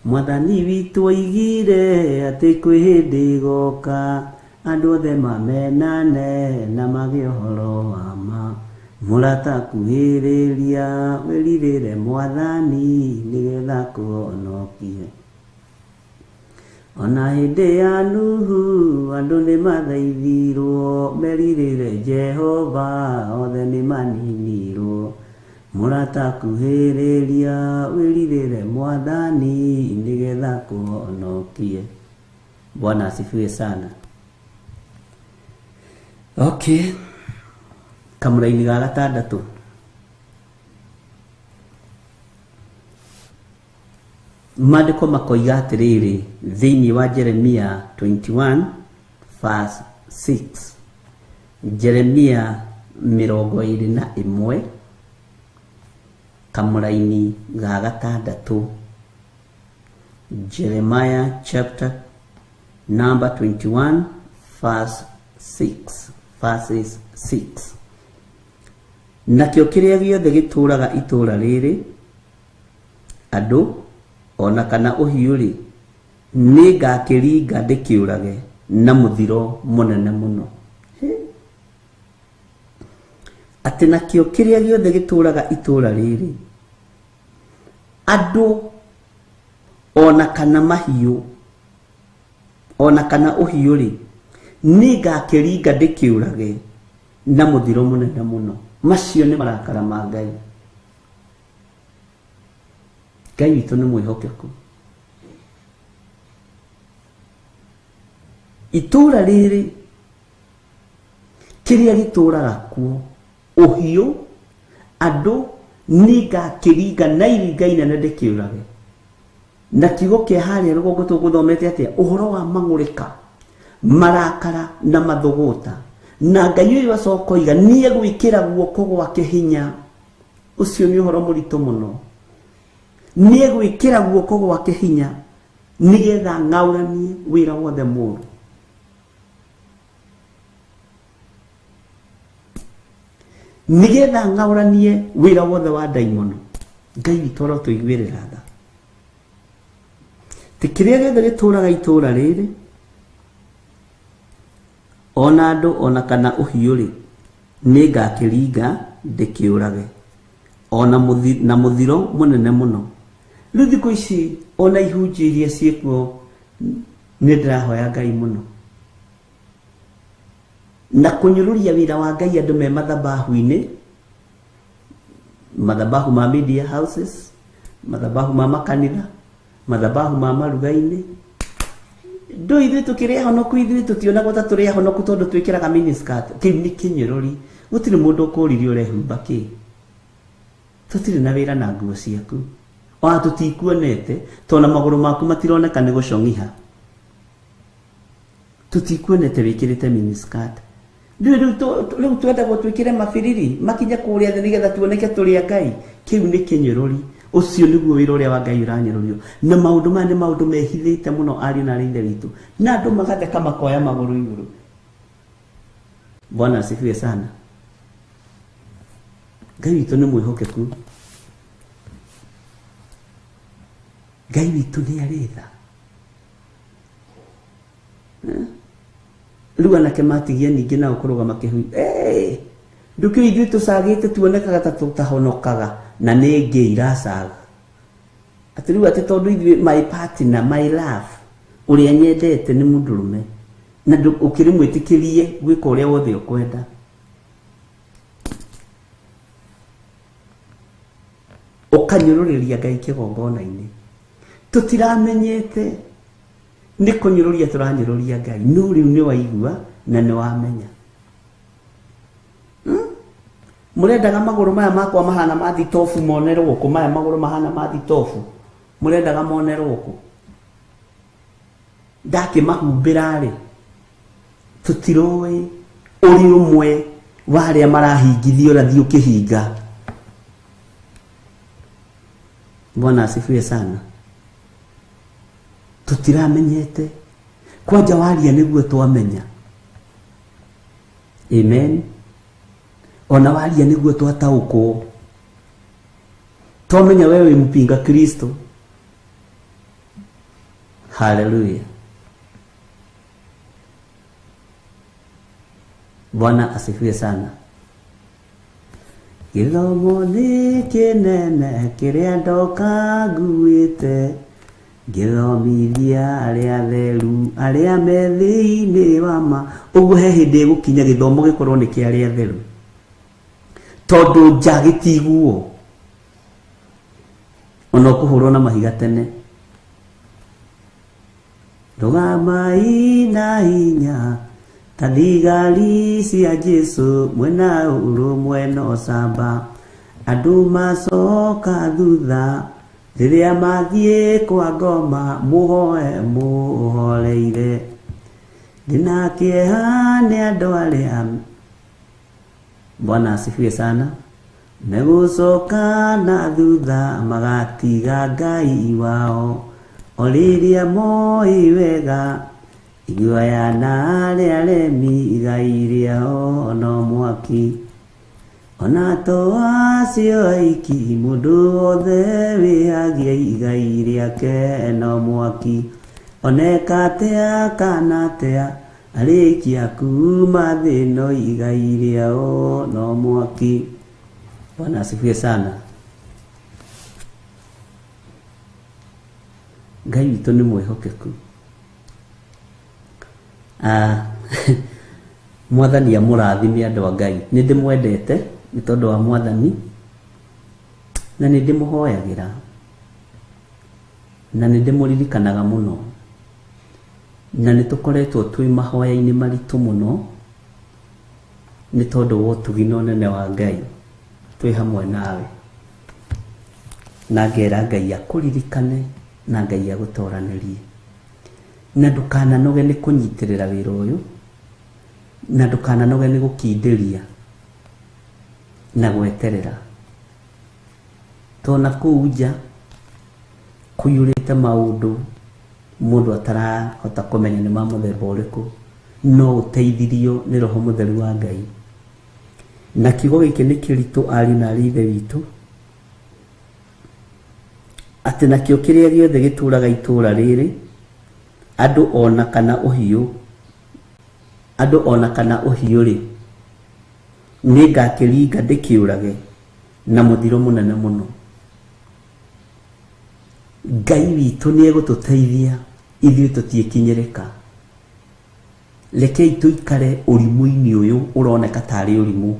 Mwathani witũ oigire atĩ kwĩ hĩndĩ ĩgoka andũ othe mamenane na magĩe ũhoro wa ma. Mũrata kuhĩrĩria wĩrirĩre mwathani nĩgetha kũhonokie. Ona hĩndĩ ya Nuhu andũ nĩmathaithirwo merirĩre Jehova othe nĩmaninirwo. Mũrata kuhĩrĩria wĩrirĩre mwathani nĩgetha kũhonokie. Bwana asifiwe sana. Okay, kamũraini ga gatandatũ. Maandĩko makoiga atĩrĩrĩ thĩinĩ wa Jeremia 21 verse 6. Jeremia 21 kamũraini ga gatandatũ. Jeremiah chapter number 21 verse 6, verses 6. Nakĩo kĩrĩa gĩothe gĩtũũraga itũũra rĩrĩ andũ ona kana ũhiũ-rĩ, nĩngakĩringa ndĩkĩũrage na mũthiro mũnene mũno. Atĩ nakĩo kĩrĩa gĩothe gĩtũũraga itũũra rĩrĩ andũ ona kana mahiũ ona kana ũhiũ-rĩ, nĩngakĩringa ndĩkĩũrage na mũthiro mũnene mũno. Macio nĩ marakara ma Ngai. Ngai witũ nĩ mwĩhokeku. Itũũra rĩrĩ kĩrĩa gĩtũũraga kuo ũhiũ andũ nĩngakĩringa na iringa inene ndĩkĩũrage. Na kiugo kĩa harĩa rũgongo tũgũthomete atĩa? Ũhoro wa mang'ũrĩka, marakara na mathũgũta. Na Ngai ũyũ acoka oiga nĩegwĩkĩra guoko gwake hinya. Ũcio nĩ ũhoro mũritũ mũno. Nĩegwĩkĩra guoko gwake hinya nĩgetha ng'aũranie wĩra wothe mũũru. Nĩgetha ng'aũranie wĩra wothe wa ndaimono. Ngai witũ arotũiguĩrĩra tha. Ti kĩrĩa gĩothe gĩtũũraga itũũra rĩrĩ ona andũ ona kana ũhiũ-rĩ, nĩngakĩringa ndĩkĩũrage ona na mũthiro mũnene mũno. Rĩu thikũ ici ona ihunjio iria ciĩkuo nĩ ndĩrahoya Ngai mũno na kũnyũrũria wĩra wa Ngai andũ me mathabahu-inĩ, mathabahu ma media houses, mathabahu ma makanitha, mathabahu ma maruga-inĩ. Ndũ ithuĩ tũkĩrĩ ahonoku, ithuĩ tũtionagwo ta tũrĩ ahonoku tondũ twĩkĩraga miniskirt. Kĩu nĩ kĩnyũrũri. Gũtirĩ mũndũ ũkũririe ũrehumba kĩ. Tũtirĩ na wĩra na nguo ciaku. Ona tũtikuonete tondũ magũrũ maku matironeka nĩ gũcong'iha. Tũtikuonete wĩkĩrĩte miniskirt. Rĩu twendagwo twĩkĩre mabiriri makinye kũrĩa thĩ nĩgetha tuoneke tũrĩ a Ngai. Kĩu nĩ kĩnyũrũri. Ũcio nĩguo wĩra ũrĩa wa Ngai ũranyũrũrio. Na maũndũ maya nĩ maũndũ mehithĩte mũno ariũ na aarĩ a Ithe witũ. Na andũ magatheka makoya magũrũ igũrũ. Bwana asifiwe sana. Ngai witũ nĩ mwĩhokeku. Ngai witũ nĩ arĩ tha. Rĩu anake matigia ningĩ nao kũrũgama kĩhu. Ndũkĩũĩ ithuĩ tũcagĩte tuonekaga ta tũtahonokaga na nĩ ngĩ iracaga. Atĩ rĩu atĩ tondũ ithuĩ my partner, my love, Ũrĩa nyendete nĩ mũndũrũme na ũkĩrĩ mwĩtĩkĩrie gwĩka ũrĩa wothe ũkwenda. Ũkanyũrũrĩria Ngai kĩgongona-inĩ. Tũtiramenyete nĩ kũnyũrũria tũranyũrũria Ngai, no rĩu nĩ waigua na nĩ wamenya. Mũrendaga magũrũ maya makwa mahana ma thitobu monerwo kũ? Maya magũrũ mahana ma thitobu mũrendaga monerwo kũ? Ndakĩmahumbĩra-rĩ, tũtiroĩ ũrĩ ũmwe wa arĩa marahingithio ũrathi ũkĩhinga. Bwana asifiwe sana. Tũtiramenyete kwanja waria nĩguo twamenya. Amen. Ona waria nĩguo twataũkwo, twamenya wewe wĩ mpinga Kristo. Haleluya. Bwana asifiwe sana. Gĩthomo nĩ kĩnene kĩrĩa ndoka nguĩte, ngĩthomithia arĩa atheru arĩa me thĩinĩ wa ma. Ũguo he hĩndĩ ĩgũkinya gĩthomo gĩkorwo nĩ kĩa arĩa atheru, tondũ nja gĩtiguo ona ũkũhũrwo na mahiga tene. Rũgamai na hinya ta thigari cia Jesu, mwena ũrũmwe na ũcamba. Andũ macoka thutha rĩrĩa mathiĩ kwa ngoma, mũhoe mũhoreire. Ndĩna kĩeha nĩ andũ arĩa, Bwana asifiwe sana, megũcoka na thutha magatiga Ngai wao, o rĩrĩa moĩ wega iguoya na arĩa aremi igai rĩao no mwaki. Ona to acio aiki, mũndũ wothe wĩhagia igai rĩake no mwaki. Oneka atĩa kana atĩa, arĩkia kuma thĩ no igai rĩao no mwaki. Bwana asifiwe sana. Ngai witũ nĩ mwĩhokeku. Mwathani amũrathime andũ a Ngai. Nĩ ndĩmwendete nĩ tondũ wa Mwathani, na nĩ ndĩmũhoyagĩra, na nĩ ndĩmũririkanaga mũno, na nĩ tũkoretwo twĩ mahoya-inĩ maritũ mũno nĩ tondũ wa ũtugi na ũnene wa Ngai twĩ hamwe nawe. Na ngera Ngai akũririkane na Ngai agũtoranĩrie, na ndũkananoge nĩ kũnyitĩrĩra wĩra ũyũ, na ndũkananoge nĩ gũkindĩria na gweterera. Tona kũu nja kũiyũrĩte maũndũ mũndũ atarahota kũmenya nĩ ma mũthemba ũrĩkũ, no ũteithirio nĩ Roho Mũtheru wa Ngai. Na kiugo gĩkĩ nĩ kĩritũ ariũ na arĩ ithe witũ, atĩ nakĩo kĩrĩa gĩothe gĩtũraga itũra rĩrĩ, andũ ona kana ũhiũ, andũ ona kana ũhiũ rĩ, nĩngakĩringa ndĩkĩũrage na mũthiro mũnene mũno. Ngai witũ nĩegũtũteithia ithuĩ tũtiĩkinyĩrĩka. Rekei tũikare ũrimũ-inĩ ũyũ ũroneka tarĩ ũrimũ.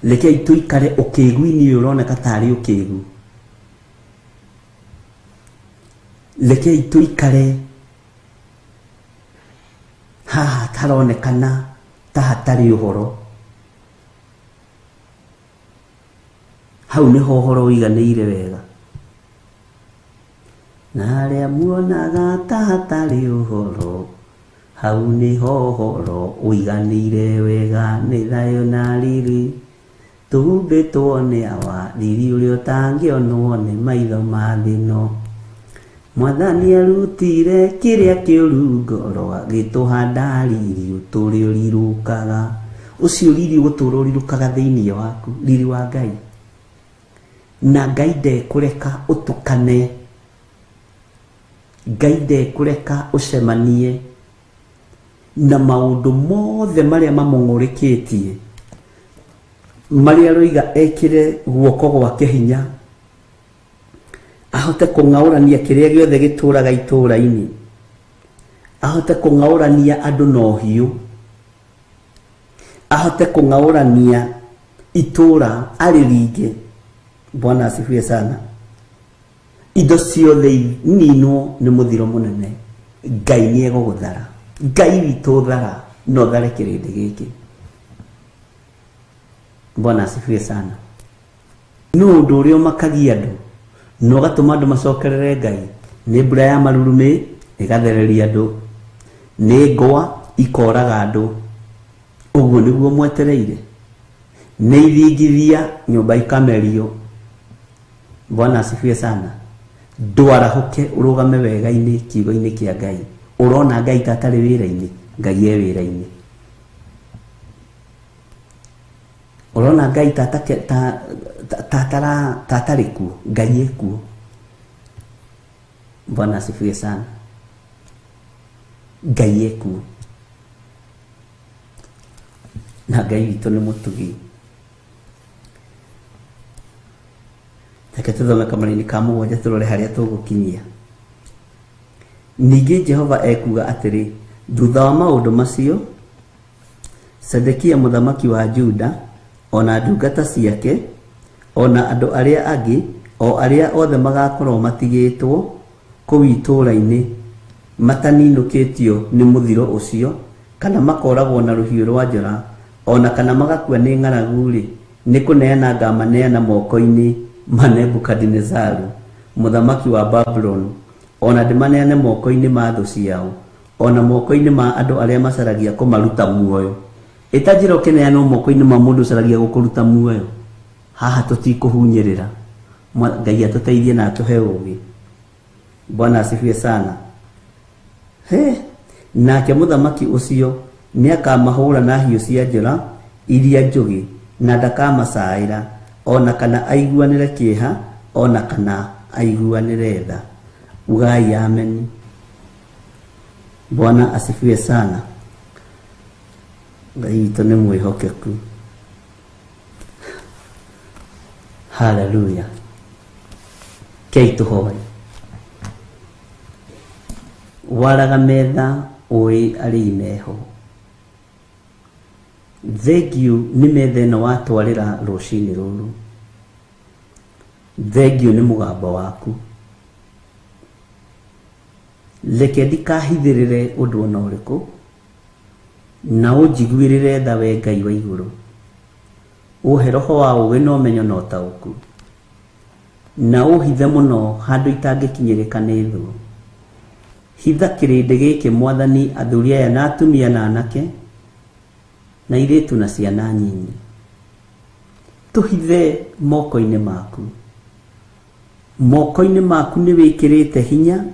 Rekei tũikare ũkĩgu-inĩ ũyũ ũroneka tarĩ ũkĩgu. Rekei tũikare haha taronekana ta hatarĩ ũhoro. Hau nĩho ũhoro ũiganĩire wega. Na arĩa muonaga ta hatarĩ ũhoro, hau nĩho ũhoro ũiganĩire wega. Nĩ thayũ na riri tũhumbĩtwo nĩ awa, riri ũrĩa ũtangĩonwo nĩ maitho ma thĩ ĩno. Mwathani arutire kĩrĩa kĩũru ngoro, agĩtũhanda riri ũtũũre ũrirũkaga. Ũcio riri ũgũtũũra ũrirũkaga thĩinĩ waku, riri wa Ngai. Na Ngai ndekũreka ũtukane, Ngai ndekũreka ũcemanie na maũndũ mothe marĩa mamũng'ũrĩkĩtie, marĩa aroiga ekĩre guoko gwake hinya, Ahote kũng'aũrania kĩrĩa gĩothe gĩtũraga itũũra-inĩ. Ahote kũng'aũrania andũ na ũhiũ. Ahote kũng'aũrania itũũra arĩringe. Bwana asifiwe sana. Indo ciothe ininwo nĩ mũthiro mũnene. Ngai nĩ egũgũthara. Ngai witũ thara no thare kĩrĩndĩ gĩkĩ. Bwana asifiwe sana. Nĩ ũndũ ũrĩa ũmakagia andũ na ũgatũma andũ macokerere Ngai. Nĩ mbura ya marurumĩ ĩgathereria andũ, nĩ ngwa ikoraga andũ. Ũguo nĩguo mwetereire. Nĩ ithingithia nyũmba ikamerio. Bwana asifiwe sana. Ndwarahũke ũrũgame wega-inĩ kiugo-inĩ kĩa Ngai. Ũrona Ngai ta atarĩ wĩra-inĩ, Ngai e wĩra-inĩ. Ũrona Ngai ta atarĩ kuo, Ngai e kuo. Bwana asifiwe sana. Ngai e kuo. Na Ngai witũ nĩ mũtugi. Reke tũthome kamũraini ka 7 tũrore harĩa tũgũkinyia. Ningĩ Jehova ekuuga atĩrĩ, thutha wa maũndũ macio, Zedekia mũthamaki wa Juda, ona ndungata ciake, ona andũ arĩa angĩ, o arĩa othe magakorwo matigĩtwo kũu itũũra-inĩ mataninũkĩtio nĩ mũthiro ũcio, kana makoragwo na rũhiũ rwa njora, ona kana magakua nĩ ng'aragu-rĩ, nĩ kũneana ngamaneana moko-inĩ ma Nebukadinezaru mũthamaki wa Babuloni, ona ndĩmaneane moko-inĩ ma thũ ciao, ona moko-inĩ ma andũ arĩa macaragia kũmaruta muoyo. Ĩta njĩra ũkĩneanwo moko-inĩ ma mũndũ ũcaragia gũkũruta muoyo. Haha tũtikũhunyĩrĩra. Ngai atũteithie na atũhe ũũgĩ. Bwana asifiwe sana. He, nake mũthamaki ũcio nĩakamahũra na hiũ cia njora iria njũgĩ, na ndakamacaĩra, ona kana aiguanĩre kĩeha, ona kana aiguanĩre tha. Ugai amen. Bwana asifiwe sana. Ngai witũ nĩ mwĩhokeku. Haleluya. Kei tũhoe. Waraga metha ũĩ arĩi meho. Thengiũ nĩ metha ĩno watwarĩra rũcinĩ rũrũ. Thengiũ nĩ mũgambo waku. Reke ndikahithĩrĩre ũndũ ona ũrĩkũ, na ũnjiguĩrĩre tha we Ngai wa igũrũ. Ũhe roho wa ũũgĩ na ũmenyo na ũtaũku, na ũhithe mũno handũ itangĩkinyĩrĩka nĩ thũ. Hitha kĩrĩndĩ gĩkĩ Mwathani, athuri aya na atumia na anake, na airĩtu na ciana nyinyi. Tũhithe moko-inĩ maku. Moko-inĩ maku nĩ wĩkĩrĩte hinya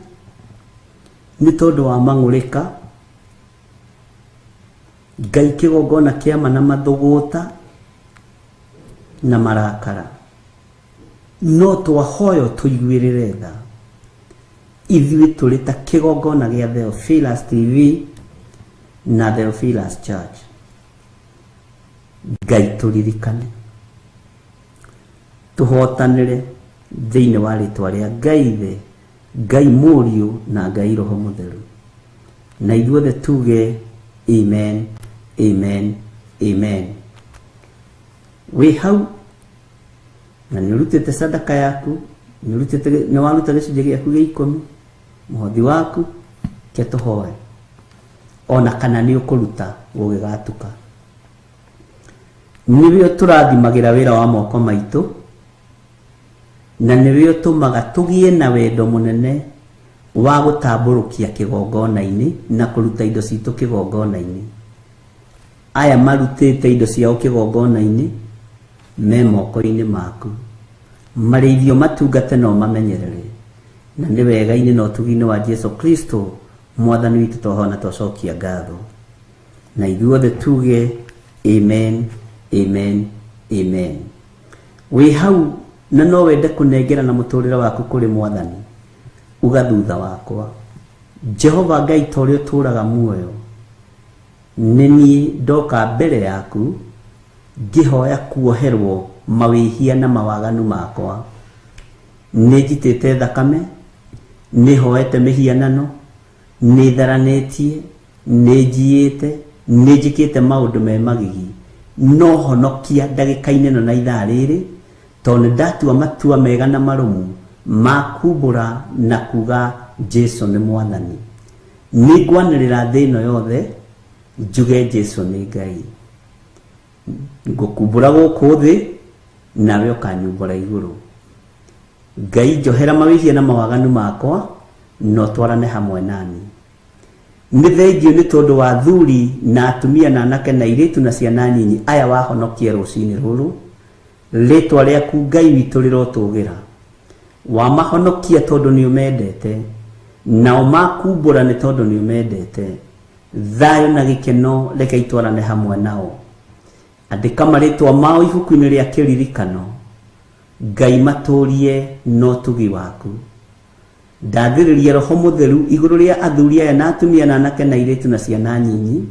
nĩ tondũ wa mang'ũrĩka. Ngai kĩgongona kĩama na mathũgũta na marakara. No twahoyo tũiguĩrĩre tha. Ithuĩ tũrĩ ta kĩgongona gĩa Theophilus TV na Theophilus Church. Ngai tũririkane, tũhotanĩre thĩinĩ wa rĩtwa rĩa Ngai Ithe, Ngai Mũriũ na Ngai Roho Mũtheru. Na ithuothe tuge amen, amen, amen. Wĩ hau na nĩ ũrutĩte sadaka yaku, nĩ waruta gĩcunjĩ gĩaku gĩa 10, mũhothi waku, ke tũhoe. Ona kana nĩ ũkũruta gũgĩgatuka. Nĩwe ũtũrathimagĩra wĩra wa moko maitũ, na nĩwe ũtũmaga tũgĩe na wendo mũnene wa gũtambũrũkia kĩgongona-inĩ na kũruta indo citũ kĩgongona-inĩ. Aya marutĩte indo ciao kĩgongona-inĩ me moko-inĩ maku. Marĩithio matungate na ũmamenyerere. Na nĩ wega-inĩ na ũtugi-inĩ wa Jesu Kristo Mwathani witũ twahoya na twacokia ngatho. Na ithuothe tuge amen, amen, amen. Wĩ hau na no wende kũnengera na mũtũrĩre waku kũrĩ Mwathani, uga thutha wakwa, Jehova Ngai ta ũrĩa ũtũũraga muoyo, nĩ niĩ ndoka mbere yaku ngĩhoya kuoherwo mawĩhia na mawaganu makwa. Nĩ njitĩte thakame, nĩ hoete mĩhianano, nĩ tharanĩtie, nĩ njiyĩte, nĩ njĩkĩte maũndũ me magigi, no honokia ndagĩka-inĩ ĩno na ithaa rĩrĩ, tondũ nĩ ndatua matua mega na marũmu ma kumbũra na kuga Jesu nĩ Mwathani. Nĩ ngwanĩrĩra thĩ ĩno yothe njuge Jesu nĩ Ngai. Ngũkumbũra gũkũ thĩ, nawe ũkanyumbũra igũrũ. Ngai njohera mawĩhia na mawaganu makwa, na ũtwarane hamwe nani. Nĩ thengiũ nĩ tondũ wa athuri na atumia na anake na airĩtu na ciana nyinyi aya wahonokia rũcinĩ rũrũ. Rĩtwa rĩaku Ngai witũ rĩrotũgĩra. Wamahonokia tondũ nĩ ũmendete, nao makumbũra nĩ tondũ nĩ ũmendete. Thayũ na gĩkeno reke itwarane hamwe nao. Andĩka marĩtwa mao ibuku-inĩ rĩa kĩririkano. Ngai matũrie na ũtugi waku. Ndathĩrĩria Roho Mũtheru igũrũ rĩa athuri aya na atumia na anake na airĩtu na ciana nyinyi,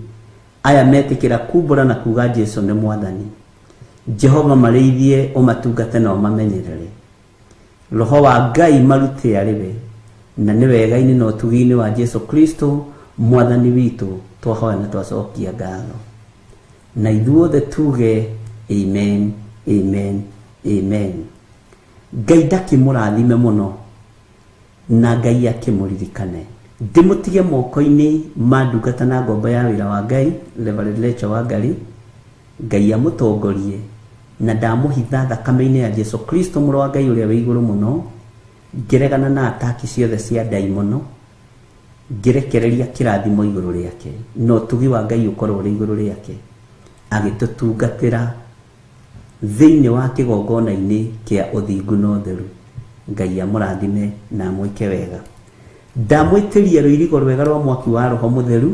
aya metĩkĩra kumbũra na kuga Jesu nĩ Mwathani. Jehova marĩithie ũmatungate na ũmamenyerere. Roho wa Ngai marute arĩ we, na nĩ wega-inĩ na ũtugi-inĩ wa Jesu Kristo Mwathani witũ twahoya na twacokia ngatho. Na ithuothe tuge amen, amen, amen. Ngai ndakĩmũrathime mũno na Ngai akĩmũririkane. Ndĩmũtige moko-inĩ ma ndungata na ngombo ya wĩra wa Ngai, Reverend Rachel Wangari. Ngai amũtongorie, na ndamũhitha thakame-inĩ ya Jesu Kristo mũrũ wa Ngai ũrĩa wĩ igũrũ mũno, ngĩregana na ataki ciothe cia ndaimono, ngĩrekereria kĩrathimo igũrũ rĩake, na ũtugi wa Ngai ũkorwo ũrĩ igũrũ rĩake, agĩtũtungatĩra thĩinĩ wa kĩgongona-inĩ kĩa ũthingu na ũtheru. Ngai amũrathime na amwĩke wega. Ndamwĩtĩria rũirigo rwega rwa mwaki wa Roho Mũtheru,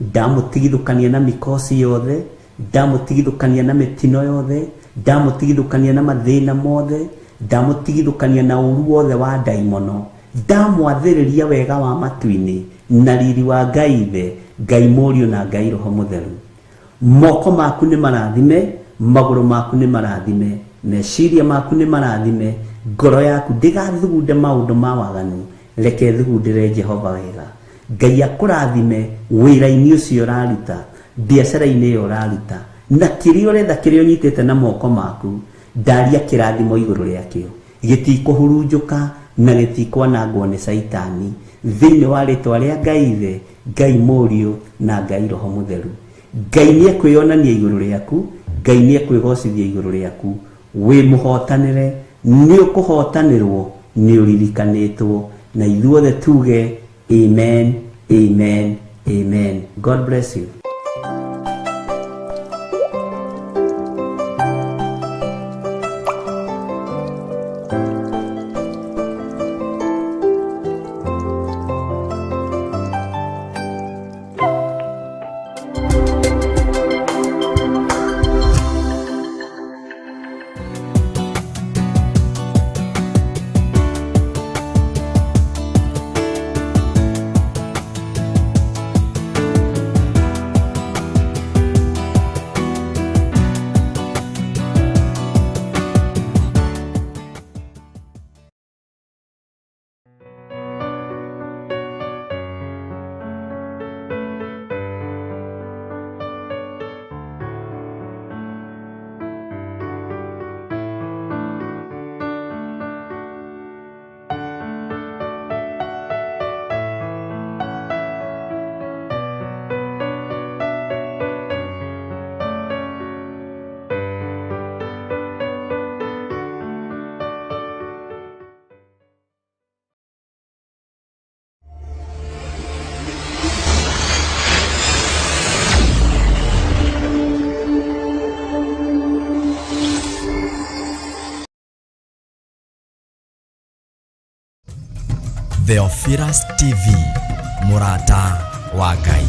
ndamũtigithũkania na mikosi yothe, ndamũtigithũkania na mĩtino yothe, ndamũtigithũkania na mathĩna mothe, ndamũtigithũkania na ũru wothe wa ndaimono, ndamwathĩrĩria wega wa matu-inĩ na riri wa Ngai Ithe, Ngai Mũriũ na Ngai Roho Mũtheru. Moko maku nĩ marathime, magũrũ maku nĩ marathime, meciria maku nĩ marathime, ngoro yaku ndĩgathugunde maũndũ ma waganu, reke ĩthugundĩre Jehova wega. Ngai akũrathime wĩra-inĩ ũcio ũraruta, biacara-inĩ ĩyo ũraruta, na kĩrĩa ũretha, kĩrĩa ũnyitĩte na moko maku, ndaria kĩrathimo igũrũ rĩakĩo. Gĩtikũhurunjũka na gĩtikwanangwo nĩ Caitani. Thĩinĩ wa rĩtwa rĩa Ngai Ithe, Ngai Mũriũ na Ngai Roho Mũtheru. Ngai nĩ ekwĩyonania igũrũ rĩaku, Ngai nĩ ekwĩgocithia igũrũ rĩaku. Wĩ mũhotanĩre, nĩ ũkũhotanĩrwo, nĩ ũririkanĩtwo. Na ithuothe tuge amen, amen, amen. God bless you. Theophilus TV, mũrata wa Ngai.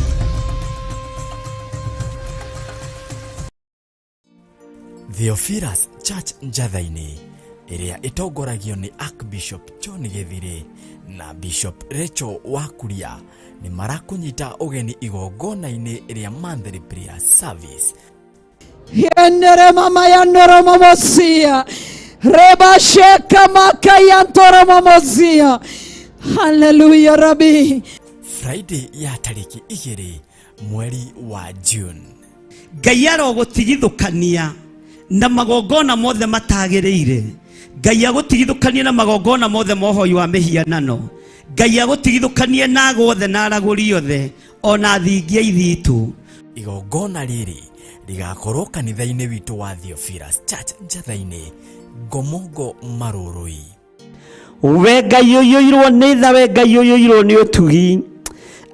Theophilus Church Njatha-inĩ ĩrĩa ĩtongoragio nĩ Archbishop John Gĩthirĩ na Bishop Rachel Wakuria nĩ marakũnyita ũgeni igongona-inĩ rĩa monthly prayer service. Yenere mama ya noro momosia. Rebasheka makayantoromomozia. Haleluya rabi. Friday ya tarĩki 2 mweri wa June. Ngai arogũtigithũkania na magongona mothe matagĩrĩire. Ngai agũtigithũkanie na magongona mothe ma ũhoi wa mĩhianano. Ngai agũtigithũkanie na ago othe na aragũri othe ona thingia ithitũ. Igongona rĩrĩ rĩgakorwo kanitha-inĩ witũ wa Theophilus Church Njatha-inĩ, Ngomongo Marũrũi. We Ngai ũiyũirwo nĩ tha, we Ngai ũiyũirwo nĩ ũtugi.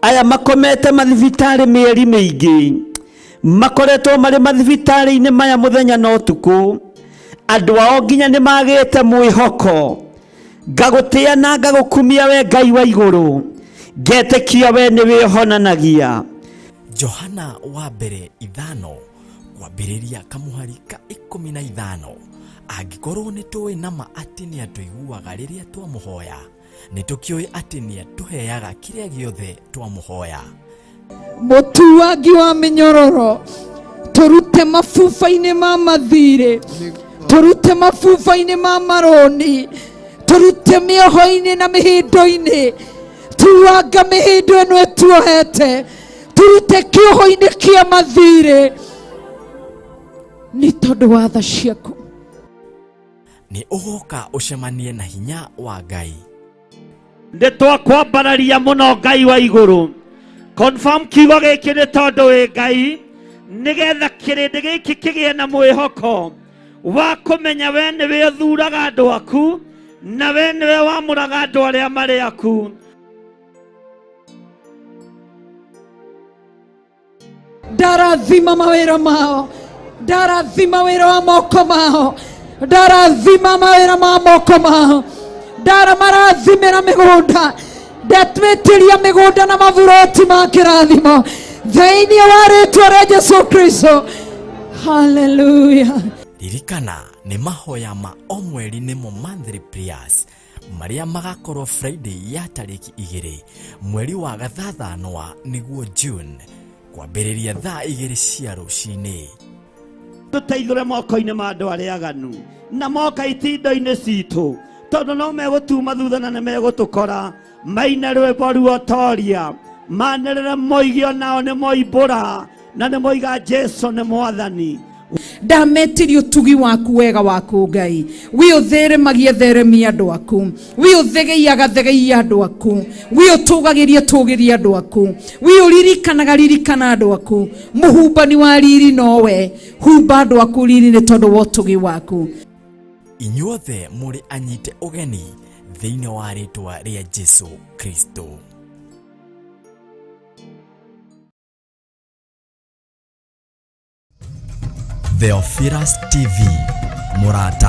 Aya makomete mathibitarĩ mĩeri mĩingĩ, makoretwo marĩ mathibitarĩ-inĩ maya mũthenya na ũtukũ. Andũ ao nginya nĩ magĩte mwĩhoko. Ngagũtĩa na ngagũkumia we Ngai wa igũrũ, ngetĩkia we nĩ wĩhonanagia. Johana wa mbere 5 kwambĩrĩria kamũhari ka 15. Angĩkorwo nĩ tũĩ nama atĩ nĩ atũiguaga rĩrĩa twamũhoya, nĩ tũkĩũĩ atĩ nĩ atũheaga kĩrĩa gĩothe twamũhoya. Mũtuangi wa mĩnyororo, tũrute mabuba-inĩ ma mathirĩ, tũrute mabuba-inĩ ma marũni, tũrute mĩoho-inĩ na mĩhĩndo-inĩ, tuanga mĩhĩndo ĩno ĩtuohete, tũrute kĩoho-inĩ kĩa mathirĩ nĩ tondũ wa tha ciaku. Nĩ ũgoka ũcemanie na hinya wa Ngai. Nĩ twakwambararia mũno Ngai wa igũrũ. Confirm kiugo gĩkĩ nĩ tondũ wĩ Ngai, nĩgetha kĩrĩndĩ gĩkĩ kĩgĩe na mwĩhoko wa kũmenya we nĩwe ũthuraga andũ aku na we nĩwe wamũraga andũ arĩa marĩ aku. Ndarathima mawĩra mao, ndarathima wĩra wa moko mao, ndarathima mawĩra ma moko mao, ndaramarathimĩra mĩgũnda, ndatwĩtĩria mĩgũnda na maburoti ma kĩrathimo thĩinĩ wa rĩtwa rĩa Jesu Kristo. Haleluya. Ririkana nĩ mahoya ma o mweri nĩmo monthly prayers marĩa magakorwo Friday ya tarĩki 2 mweri wa gathathanwa nĩguo June kwambĩrĩria thaa 2 cia rũcinĩ. Tũteithũre moko-inĩ ma andũ arĩa aganu na moka itindo-inĩ citũ, tondũ no megũtuma thutha na nĩ megũtũkora. Maine rwĩmbo ruotoria, manĩrĩre moige onao nĩ moimbũra na nĩ moiga Jesu nĩ Mwathani. Ndametirie ũtugi waku wega waku Ngai, wi ũtheremagie theremia andũ aku, wi ũthegeiaga thegeia andũ aku, wi ũtũgagĩrie tũgĩrie andũ aku, wi ũririkanaga ririkana andũ aku. Mũhumbani wa riri nowe, humba andũ aku riri nĩ tondũ wa ũtugi waku. Inyuothe mũrĩ anyite ũgeni thĩinĩ wa rĩtwa rĩa Jesu Kristo. Theophilus TV, mũrata